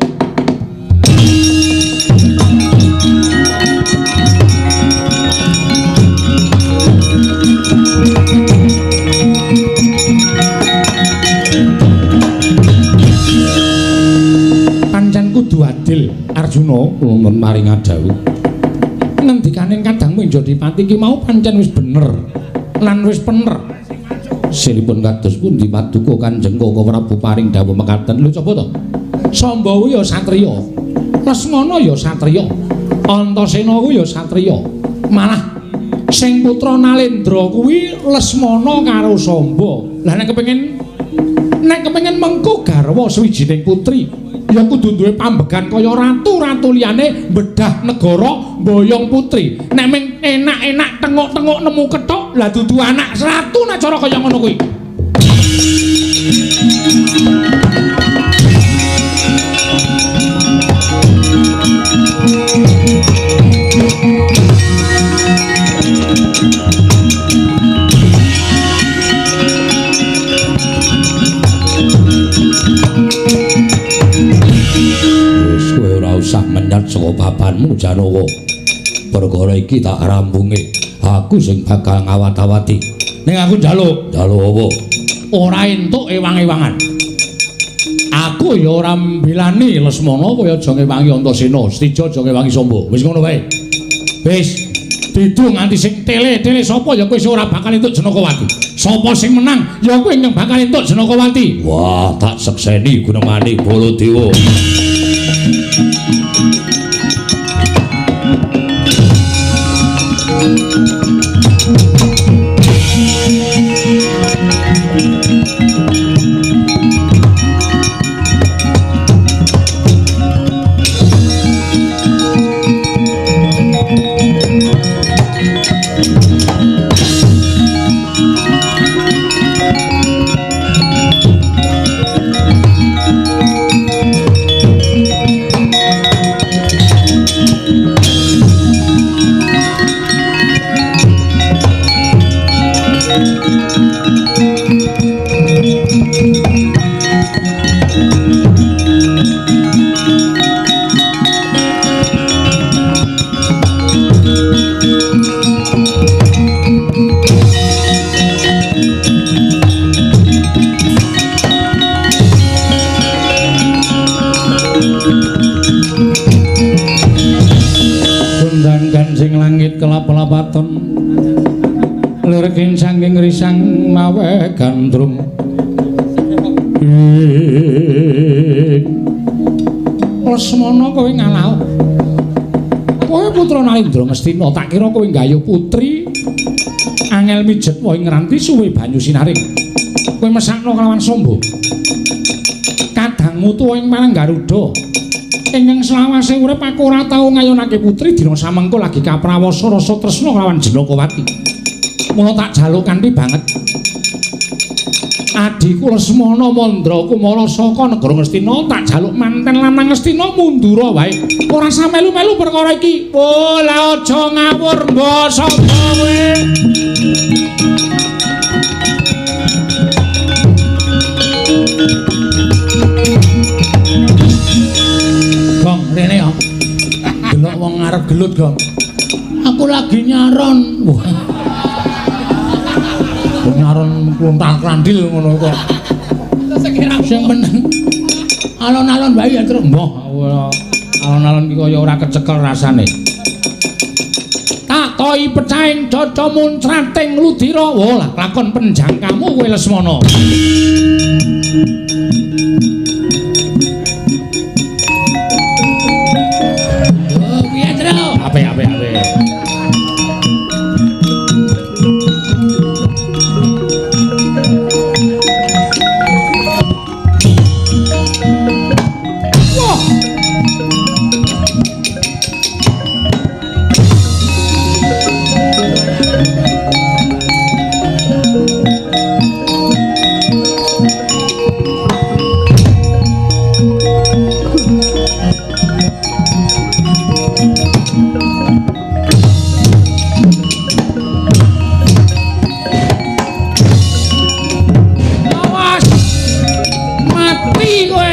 Pancen kudu adil, Arjuna, nuwun maring dawuh. Ngendikane kadangmu Jodipati ki mau pancen wis bener lan wis pener. Silipun kados pundi paduka Kanjeng Koko Prabu paring dawuh mekaten? Lho coba to. Samba kuwi ya satriya, Lesmana ya satriya, Antasena kuwi ya satriya. Malah sing putra Nalendra kuwi Lesmana karo Samba. Lah nek kepengin mengko garwa suwijining putri ya kudu duwe pambegan kaya ratu-ratu liyane bedah negara mboyong putri. Nek mung enak-enak tengok-tengok nemu kethok lah dudu anak ratu nek cara kaya ngono kuwi. Wis kowe ora usah menyat saka papanmu Janaka. Perkara iki tak rampunge. Aku sing bakal ngawat-awati. Ning aku njaluk, njaluk apa? Ora entuk ewang-ewangan. Aku ya ora mbelani Lesmana kaya aja ngewangi Antasena, Setija aja ngewangi Samba. Wis ngono wae. Wis didu nganti sing tele-tele sapa ya kowe ora bakal entuk Janakawati. Sapa sing menang ya kowe ingkang bakal entuk Janakawati. Wah, tak sekseni gunemane Baladewa. Kelap-lapaton lirkin saking risang mawe gandrung. Lesmana kowe ngalah. Kowe putra Nalendra Ngastina, tak kira kowe nggayuh putri angel mijet wae ngranti suwe banyu sinaring. Kowe mesakno kelawan Samba. Kadangmu tuwa ing marang Garuda. Ingkang selawase urip aku ora tau ngayonake putri dina samengko lagi kaprawasa rasa tresna kelawan Janakawati. Mula tak jaluk kanthi banget. Adhiku Lesmana Mandra Kumara saka negara Ngastina tak jaluk manten lanang Ngastina mundura wae. Ora usah melu-melu perkara iki. Oh, lah aja ngawur mbok sapa kowe. Gong, rene ya. Delok wong ngarep gelut, Gong. Aku lagi nyaron. Wah. Nyaron klontal-klandil ngono kok. Sing meneng alon-alon wae ya, Truk. Mbah, alon-alon iki kaya ora kecekel rasane. Tak toi pecahing caca muncrating ludira. Wah, lah lakon penjangkamu kowe Lesmana. Oh, piye, Truk? Apik, apik, apik. Wah. Awas. Mati kowe.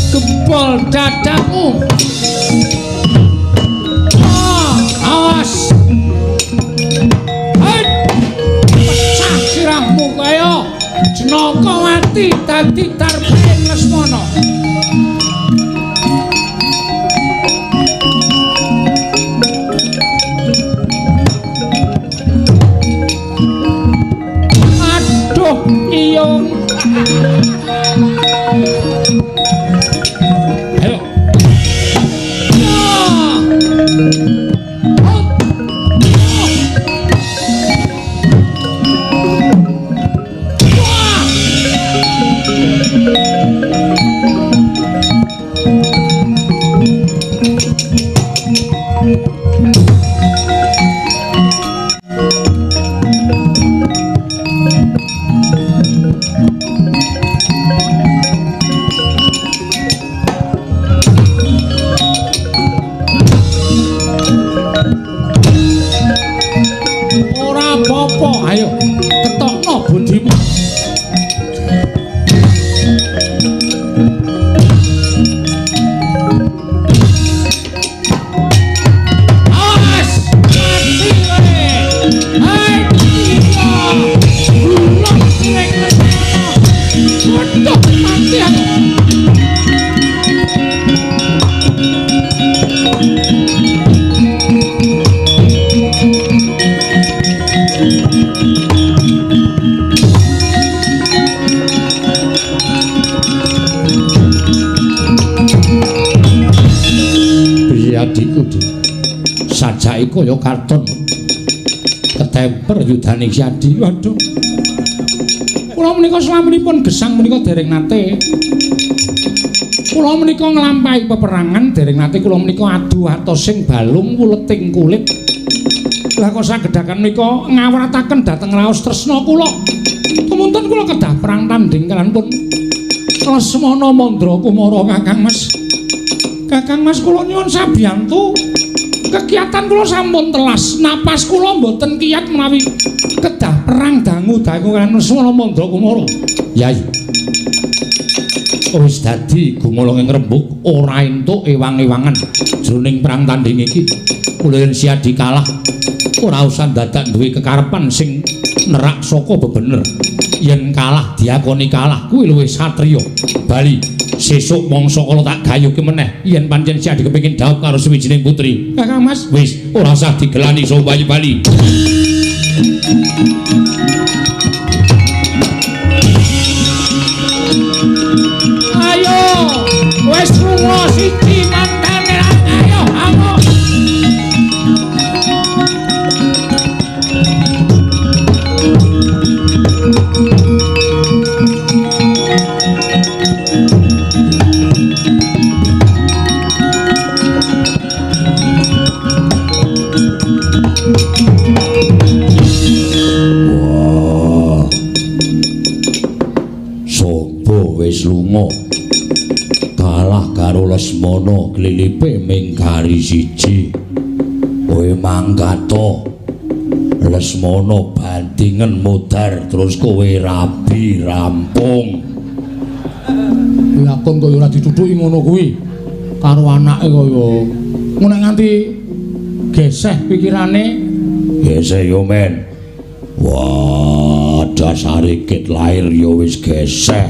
Gempol dadamu. Ah, awas. Hei. Pecah sirahmu kaya Jenaka mati dadi darmaning Lesmana. Aduh, iyong. Ayo. Ya. Oh. Wah. Ora apa-apa, ayo ketokno budimu. Awas, mati kowe. Hai, iya. Bulog sing Lesmana. Waduh, mati aku. Piye adikku, Dik? Sajake kaya karton. Ketemper yudane si Adi. Waduh. Kula menika slaminipun gesang menika dereng nate. Kula menika nglampahi peperangan dereng nate kula menika adu atosing balung wuleting kulit. Lah kok sagedakan menika ngawrataken dhateng raos tresna kula. Tumunten kula kedah perang tanding kalian pun Lesmana Mandra Kumara Kakang Mas. Kakang Mas kula nyuwun sabiyantu. Kegiatan kula sampun telas, napas kula mboten kiyat menawi kedah perang dangu-dangu kalian Lesmana Mandra Kumara. Yai. Wis dadi gumolonge ngrembug ora entuk ewang-ewangan jroning perang tanding iki. Kula yen Siadi kalah ora usah dadak duwe kekarepan sing nerak saka bebener. Yen kalah diakoni kalah kuwi luwih satriya. Bali sesuk mangsa kala tak gayuhke meneh yen pancen Siadi kepengin dhaup karo suwijining putri. Kakang Mas, wis ora usah digelani sowayi bali. Ayo, wis lunga siji mantane ayo, ayo. Wah. Sopo wis lunga? Kalah karo Lesmana glilipe ming kari siji. Kowe mangkat to. Lesmana bandingen modar terus kowe rabi rampung. Lakon kaya ora ditutuki ngono kuwi karo anake kaya ngono nganti geseh pikirane. Geseh yo men. Wah, dasare ket lair yo wis geseh.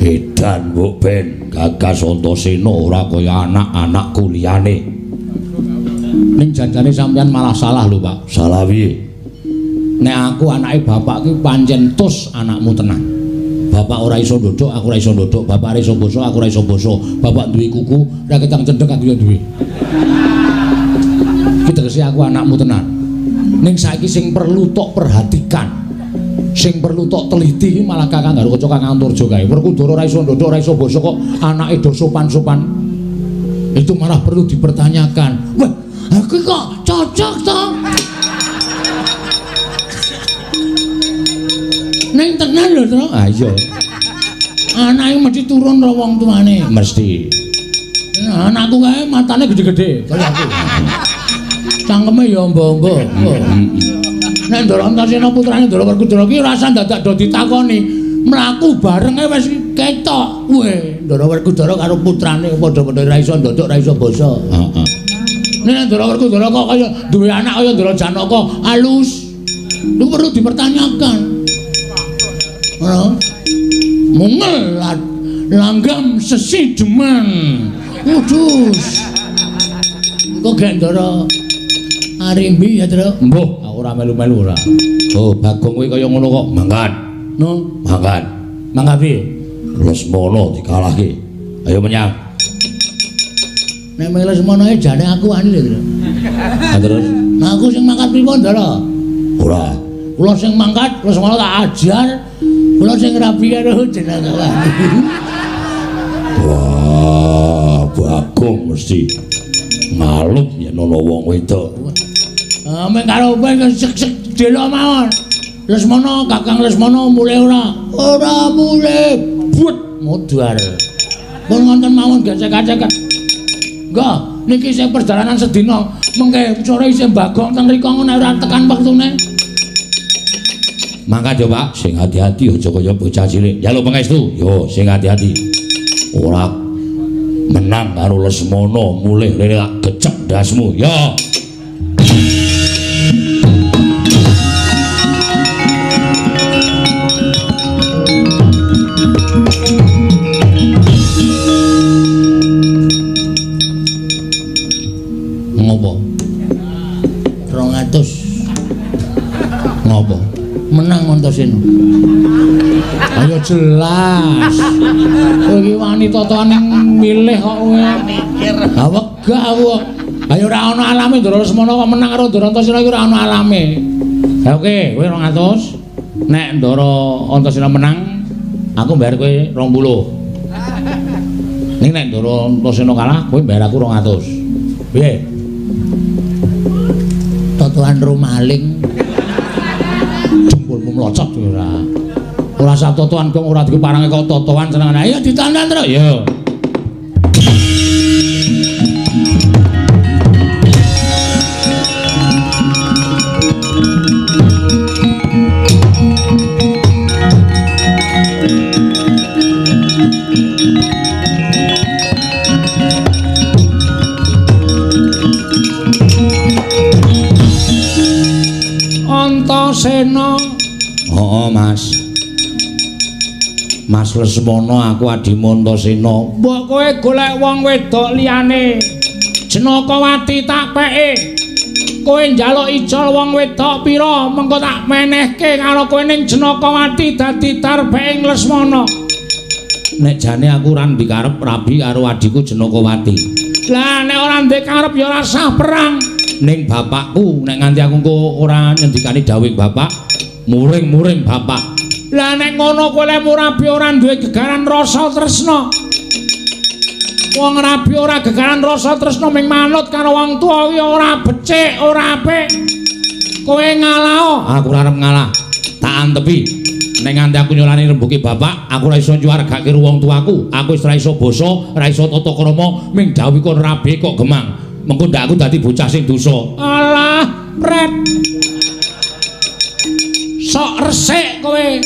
Edan mbok ben Gagas Antasena ora kaya anak-anak kuliyane. Ning janjane sampean malah salah lho, Pak. Salah piye? Nek aku anake bapak ki pancen tus anakmu tenan. Bapak ora iso ndodhok, aku ora iso ndodhok. Bapak ora iso basa, aku ora iso basa. Bapak duwe kuku, ora ketang cendhek aku ya duwe. Ki tegese aku anakmu tenan. Ning saiki sing perlu tok perhatikan, sing perlu tok teliti iki malah Kakang Garukaca Kakang Antarja kae. Werkudara ora iso ndodhok, ora iso basa kok anake do sopan-sopan. Itu malah perlu dipertanyakan. Wah, aku kok cocok to? Ning tenan lho, Tru. Ah iya. Anake mesti turun ro wong tuane. Mesti. Nah, anakku kae matane gede-gede kaya aku. Cangkeme ya ombo-ombo. Nek Ndara Antasena putrane Ndara Werkudara ki ora usah dadak do ditakoni. Mlaku barenge wis ketok. Weh, Ndara Werkudara karo putrane padha-padha ora iso ndodok, ora iso basa. Heeh. Nek Ndara Werkudara kok kaya duwe anak kaya Ndara Janaka alus. Itu perlu dipertanyakan. Ora. Mungel langgam sesi demen. Kudus. Kok gak Ndara Arimbi ya, Tru? Mbuh, aku ora melu-melu ora. Oh, Bagong kuwi kaya ngono kok. Mangkat. No, mangkat. Mangkat piye? Lesmana dikalahke. Ayo menyang. Nek melu Lesmana jane aku wani lho, Tru. Ha terus? Nah, aku sing mangkat pripun, Ndara? Ora. Kula sing mangkat, Lesmana tak ajar. Kula sing rabi karo jenengan. Wah, Bagong mesti ngalup yen ana wong wedok. Ah, meng karo kowe sek-sek delok mawon. Lesmana, Kakang Lesmana mulih ora? Ora mulih. But modar. Pun wonten mawon gesek-gesek. Nggih, niki isih perjalanan sedina. Mengke sore isih Bagong teng mriku nek ora tekan wektune. Mangkat yo, Pak, sing hati-hati aja kaya bocah cilik. Njaluk pangestu. Yo, sing hati-hati. Ora menang karo Lesmana mulih rene tak gecek ndasmu. Yo. Ngopo? 200. Ngopo? Menang Antasena. Ayo jelas. Kowe iki wani totoan milih kok kowe. Ha wegah aku kok. Ayo ora ana alame Ndara Lesmana kok menang karo Ndara Antasena iki ora ana alame. Ha oke, kowe 200. Nek Ndara Antasena menang, aku mbayar kowe 20. Ning nek Ndara Antasena kalah, kowe mbayar aku 200. Piye? Totoan ro maling. Jempolmu mlocot ora. Ora usah totoan kok ora diparange kok totoan senengane. Ayo ditandan terus. Yo. Antasena. Heeh, Mas. Mas Lesmana aku adimu Antasena. Mbok kowe golek wong wedok liyane. Jenakawati tak peke. Kowe njaluk ijol wong wedok pira mengko tak menehke karo kowe ning Jenakawati dadi darbeng Lesmana. Nek jane aku ora ndikarep rabi karo adhiku Jenakawati. Lah nek ora ndikarep ya ora sah perang. Ning bapakku nek nganti aku engko ora nyendikani dawuhing bapak, muring-muring bapak. Lah nek ngono kowe lek rabi ora duwe gegaran rasa tresna. Wong rabi ora gegaran rasa tresna ming manut karo wong tuwa kuwi ora becik, ora apik. Kowe ngalah. Aku ora arep ngalah. Tak antepi. Nek nganti aku nyolani rembuke bapak, aku ora iso nyuwargake wong tuaku. Aku wis ora iso basa, ora iso tata krama, ming dawuh kon rabi kok gemang. Mengko ndak aku dadi bocah sing dosa. Alah, Kampret. Sok resik kowe.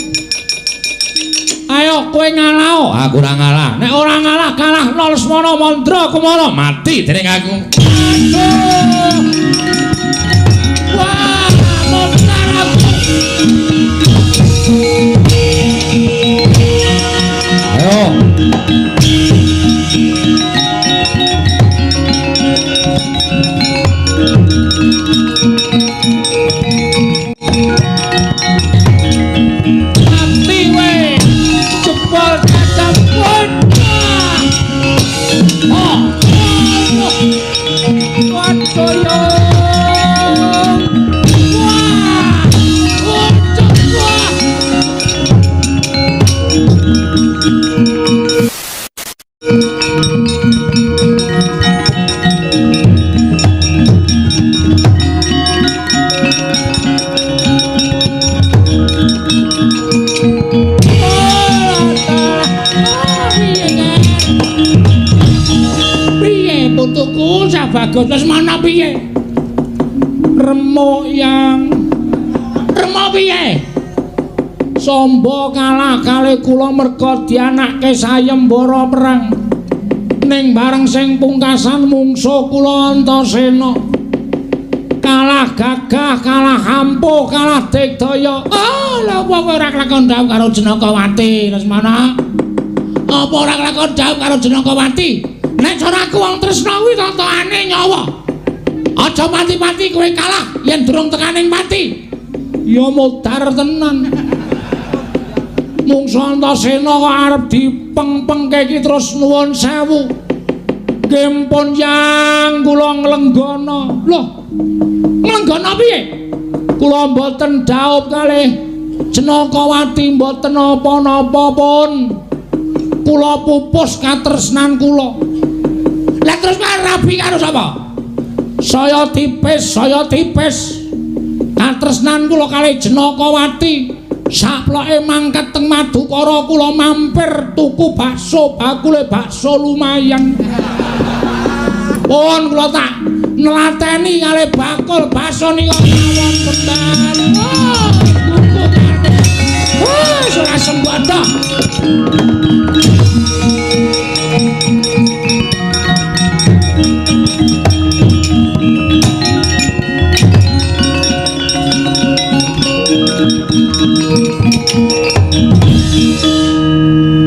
Ayo kowe ngalah. Aku ora ngalah. Nek ora ngalah kalah Lesmana Mandra Kumara mati dening aku. Aduh. Wah, montar aku. Ayo. Mati we. Jebol kacapun. Oh. Waduh yo. Wah. Waduh. Wah. Piye putuku Cah Bagus Lesmana piye? Remuk yang remuk piye? Sombo kalah kali kula merga dianake sayembara perang. Ning bareng sing pungkasan mungsuh kula Antasena. Kalah gagah, kalah ampuh, kalah digdaya. Ah, lha apa kowe ora kelakon dhawuh karo Jenakawati, Lesmana? Apa ora kelakon dhawuh karo Jenakawati? Nek cara aku wong tresna kuwi totokane nyawa. Aja mati-mati kowe kalah yen durung tekaning pati. Ya modar tenan. Mungsuh Antasena kok arep dipeng-pengke iki terus nuwun sewu. Nggih pun yang kula nglenggana. Loh, nglenggana piye? Kula mboten dhaup kalih Jenakawati mboten napa-napa pun. Kula pupus katresnan kula. Lah terus rabi karo sapa? Saya tipis, saya tipis. Katresnan kula kalih Jenakawati. Saploke mangkat teng Madukara kula mampir tuku bakso, bakule bakso lumayan. Pun kula tak nelateni kalih bakul bakso nika mawon kembang. Oh, tuku kabeh. Wah, ora sembodo.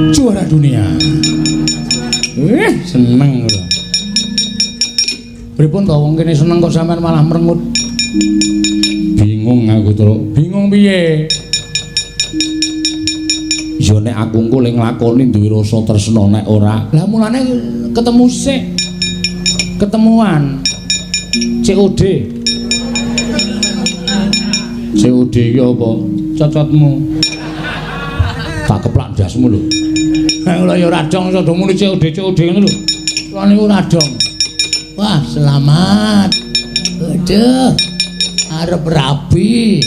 Juara dunia. Seneng lho. Pripun to wong kene seneng kok sampean malah merengut. Bingung aku, Truk. Bingung piye? Ya nek aku engko le nglakoni duwe rasa tresna nek ora. Lah mulane ketemu sik. Ketemuan. COD. COD iki apa? Cocotmu. Tak keplak ndasmu lho. Lah kula ya ora dong iso do muni COD COD ngono lho. Kula niku ora dong. Wah, selamat. Aduh. Arep rabi.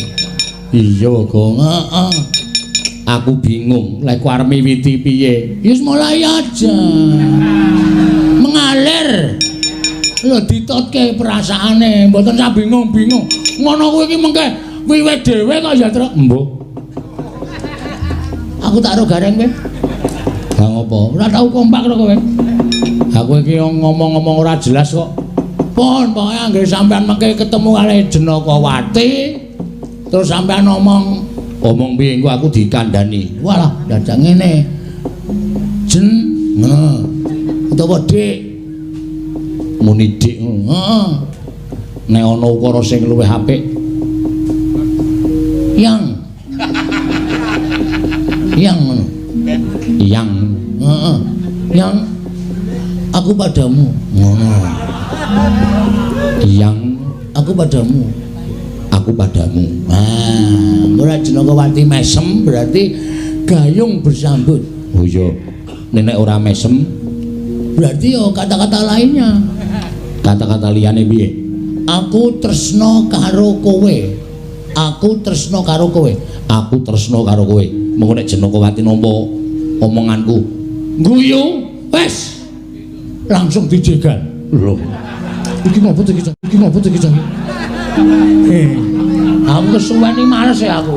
Iya, Gong. Heeh. Aku bingung lek arep miwiti piye. Ya wis mulai aja. Mengalir. Lho ditotke perasaane, mboten sak bingung-bingung. Ngono kuwi iki mengke wiwit dhewe kok ya, Truk. Mbuh. Aku tak ro gareng kowe. Lah ngopo? Ora tau kompak karo kowe. Aku iki ngomong-ngomong ora jelas kok. Pun pokoke anggere sampean mengke ketemu kalih Jenakawati, terus sampean ngomong Omong piye engko aku dikandani. Walah, dadak ngene. Jen ngono. Utawa Dik. Muni Dik ngono. Heeh. Nek ana ukara sing luwih apik. Yang. Yang ngono. Yang. Heeh. Yang aku padamu. Ngono. Yang aku padamu. Aku padamu. Nah, ora Jenakawati mesem berarti gayung bersambut. Oh iya. Nek ora mesem berarti yo kata-kata lainnya. Kata-kata liyane piye? Aku tresno karo kowe. Aku tresno karo kowe. Aku tresno karo kowe. Mengko nek Jenakawati nampa omonganku, guyu, wes. Langsung dijegal. Lho. Iki ngopo to iki? Iki ngopo to iki? Aku kesuwen iki males ya aku.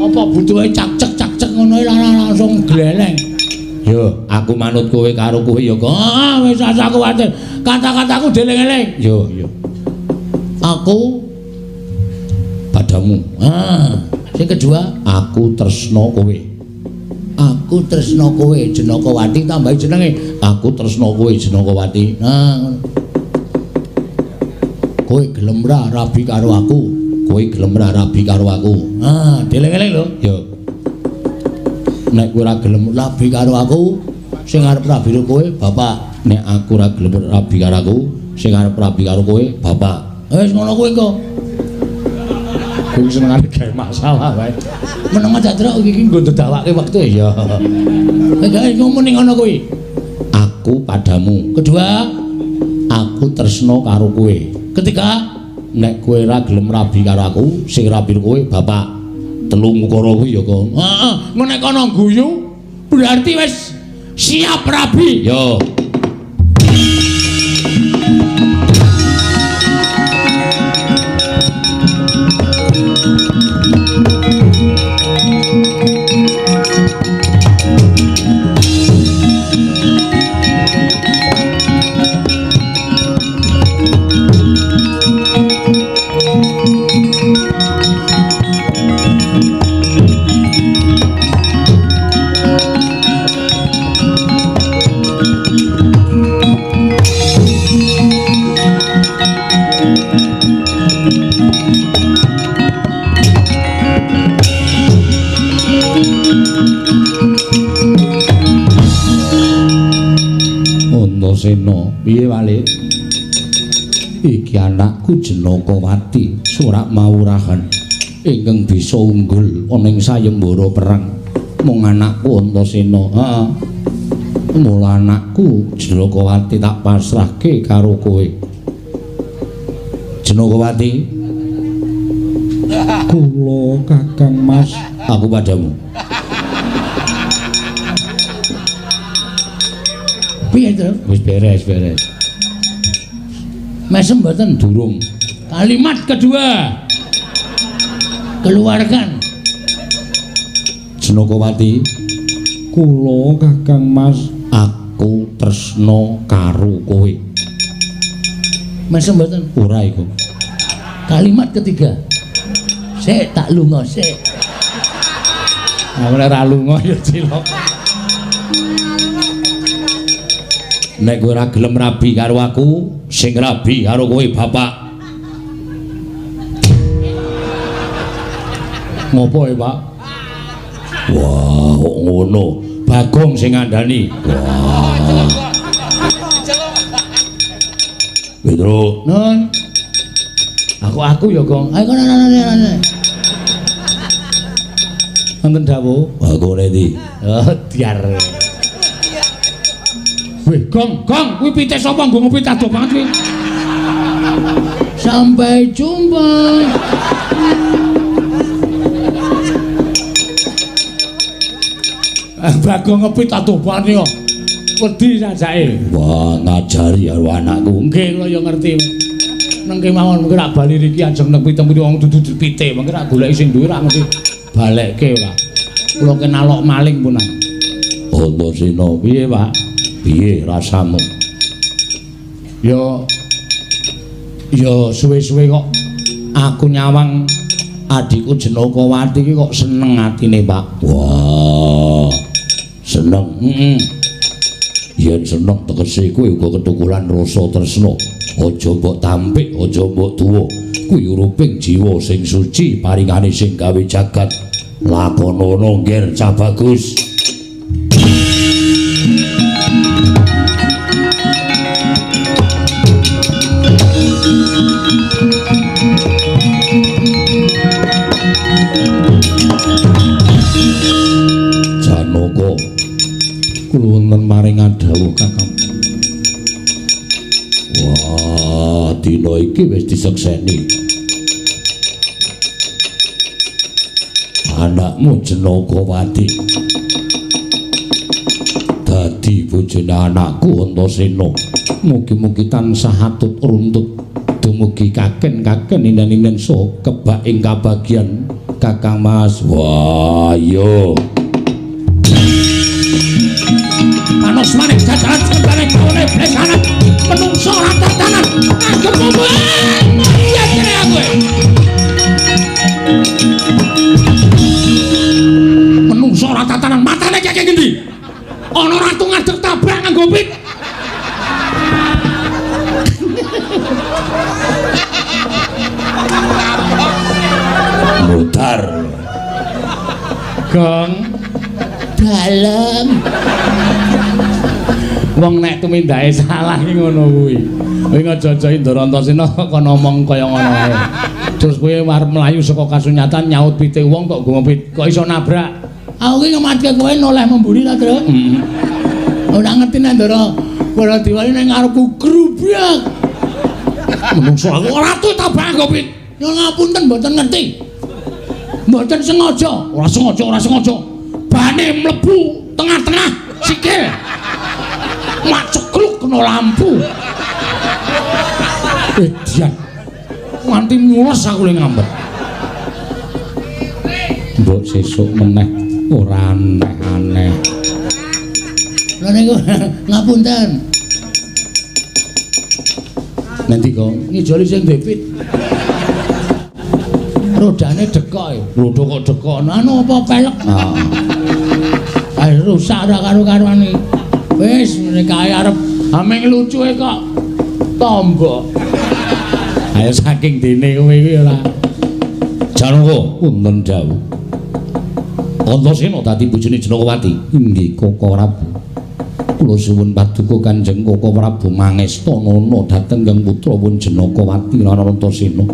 Apa butuhe cak-cek ngono langsung gleleng. Yo, aku manut kowe karo kowe ya, Kok. Ah, wis aja kuwatir. Kata-kataku dieling-eling. Yo, yo. Aku padamu. Ah, sing kedua, aku tresna kowe. Aku tresna kowe Jenakawati tambahi jenenge. Aku tresna kowe Jenakawati. Nah, kowe gelem ra rabi karo aku? Kowe gelem ra rabi karo aku? Ah, dieling-eling lho. Yo. Nek kowe ora gelem rabi karo aku, sing arep rabi karo kowe bapak. Nek aku ora gelem rabi karo aku, sing arep rabi karo kowe bapak. Wis ngono kuwi engko. Kuwi senengane gawe masalah wae. Meneng aja truk iki nggo ndedawake wektu ya. Wis ngomong ngono kuwi. Aku padamu. Kedua, aku tresna karo kowe. Ketiga, nek kowe ora gelem rabi karo aku, sing rabi kowe bapak. Telu ukara kuwi ya, Kong. Heeh, nek kono guyu berarti wis siap rabi. Yo. Antasena, piye walik? Iki anakku Jenakawati, surak mawurahan ingkang bisa unggul ana ing sayembara perang. Mung anakku Antasena. Heeh. Mula anakku Jenakawati tak pasrahke karo kowe. Jenakawati, kula Kakang Mas, aku padamu. Piye to? Wis beres, beres. Mesem mboten? Durung. Kalimat kedua. Keluarkan. Jenakawati, kula Kakang Mas, aku tresna karo kowe. Mesem mboten? Ora iku. Kalimat ketiga. Sik tak lunga sik. Aku nek ora lunga ya cilok. Nek kowe ora gelem rabi karo aku, sing rabi karo kowe bapak. Ngopo e, Pak? Wah, kok ngono. Bagong sing ngandani. Wah. Petro. Nun. Aku ya, Gong. Ayo kono kono. Wonten dawuh. Aku ndi? Oh, diar. Wih, Gong, Gong, kuwi pite sapa nggo ngopi adoh banget kuwi. Sampai jumpa. Bagong ngepit adoh banget kok. Wedi sajake. Wah, ngajari karo anakku. Nggih, kula ya ngerti. Neng kemawon mungkin rak bali riki ajeng neng pitem wong dudu pite, mungkin rak goleki sing duwe rak mesti balekke ora. Kula kenalok maling punan. Antasena, piye, Pak? Piye rasamu? Ya ya suwe-suwe kok aku nyawang adikku Jenakawati iki kok seneng atine, Pak. Wah, seneng. Heeh. Yen seneng tegese kuwi uga ketukulan rasa tresna. Aja mbok tampik, aja mbok tuwa. Kuwi uruping jiwa sing suci paringane sing gawe jagat. Lakonono ngger cah bagus. Janaka, kula wonten maring dawuh Kakang. Wah, dina iki wis disekseni. Anakmu Jenakawati dadi bojone anakku Antasena. Mugi-mugi tansah atut runtut. Dumugi kaken-kaken inden-inden saha kebak ing kabagyan Kakang Mas. Wah, yo. Panos manik jajaran sembane kaone blesanan menungso ora tatanan anggep omong iya jere aku. Menungso ora tatanan matane kaya ngendi? Ana ratu ngadeg tabrak nganggo pit. Mutar. Gong dalem. Wong nek tumindake salah ki ngono kuwi. Kuwi aja-aja Indra Antasena kon ngomong kaya ngono ae. Terus kowe arep mlayu saka kasunyatan nyaut pite wong kok nggo pit kok iso nabrak. Aku ki ngematke kowe noleh memburi ta, Tru? Heeh. Ora ngerti nek Ndara Baladiwa ning ngarepku grubyak. Menungso aku ora tuh tabrak nggo pit. Nyuwun ngapunten mboten ngerti. Mboten sengaja, ora sengaja, ora sengaja. Bane mlebu tengah-tengah sikil. Macekluk kena lampu. Edian. Nganti mules aku le ngambet. Mbok sesuk meneh ora aneh-aneh. Lha niku ngapunten. Nanti kok ngijoli sing bebit. Rodane dekok. Roda kok dekok. Anu apa pelek? Ah. Ayo rusak ora karo-karuan iki. Wis ngene kae arep ameng lucuke kok tombok. Ayo saking dene kowe iki ora. Janaka punten dawuh. Antasena dadi bojone Janakawati. Inggih Koko Prabu. Kula suwun paduka Kanjeng Koko Prabu mangestanana dhateng Kang putra pun Janakawati lan Antasena.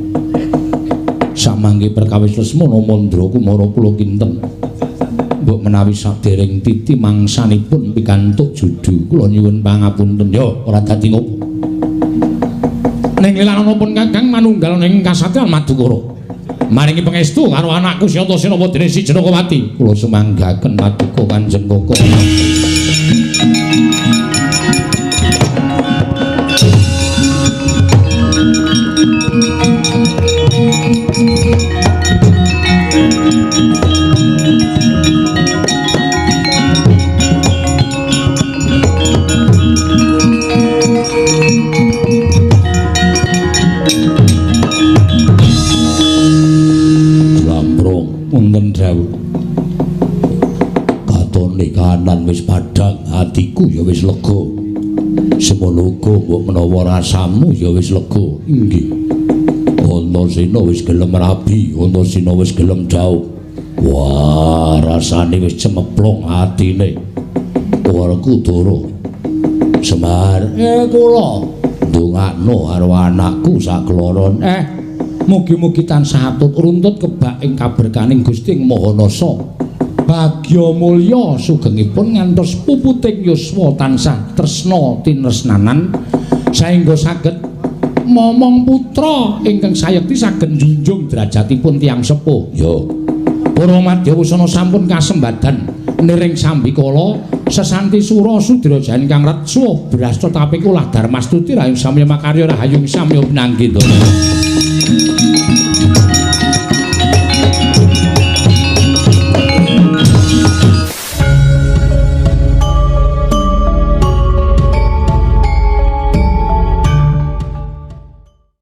Samangke perkawis Lesmana Mandra Kumara kula kinten. Mbok menawi sadereng titi mangsanipun pikantuk judu kula nyuwun pangapunten. Ya ora dadi ngopo. Ning lilananipun Kakang manunggal ing kasatriyan Madukara. Maringi pangestu karo anakku si Antasena dene si Janakawati. Kula sumanggaken paduka Kanjeng Koko. Wis padhang atiku ya wis lega. Semono uga mbok menawa rasamu ya wis lega. Inggih. Antasena wis gelem rabi, Antasena wis gelem dhaup. Wah, rasane wis cemeplong atine. Werkudara. Semar, kula ndongakno karo anakku sakloron. Mugi-mugi tansah atut runtut kebak ing kaberkaning Gusti Ing Maha Nasa. Bagya mulya sugengipun ngantos puputing yuswa tansah tresna tinresnanan saengga saged momong putra ingkang sayekti saged njunjung derajatipun tiyang sepuh. Ya. Para madyawusana sampun kasembadan niring sambikala sesanti sura sudra jayan kang retsa brasta tapikulah darmastuti rahayung samya makarya rahayung samya pinanggih.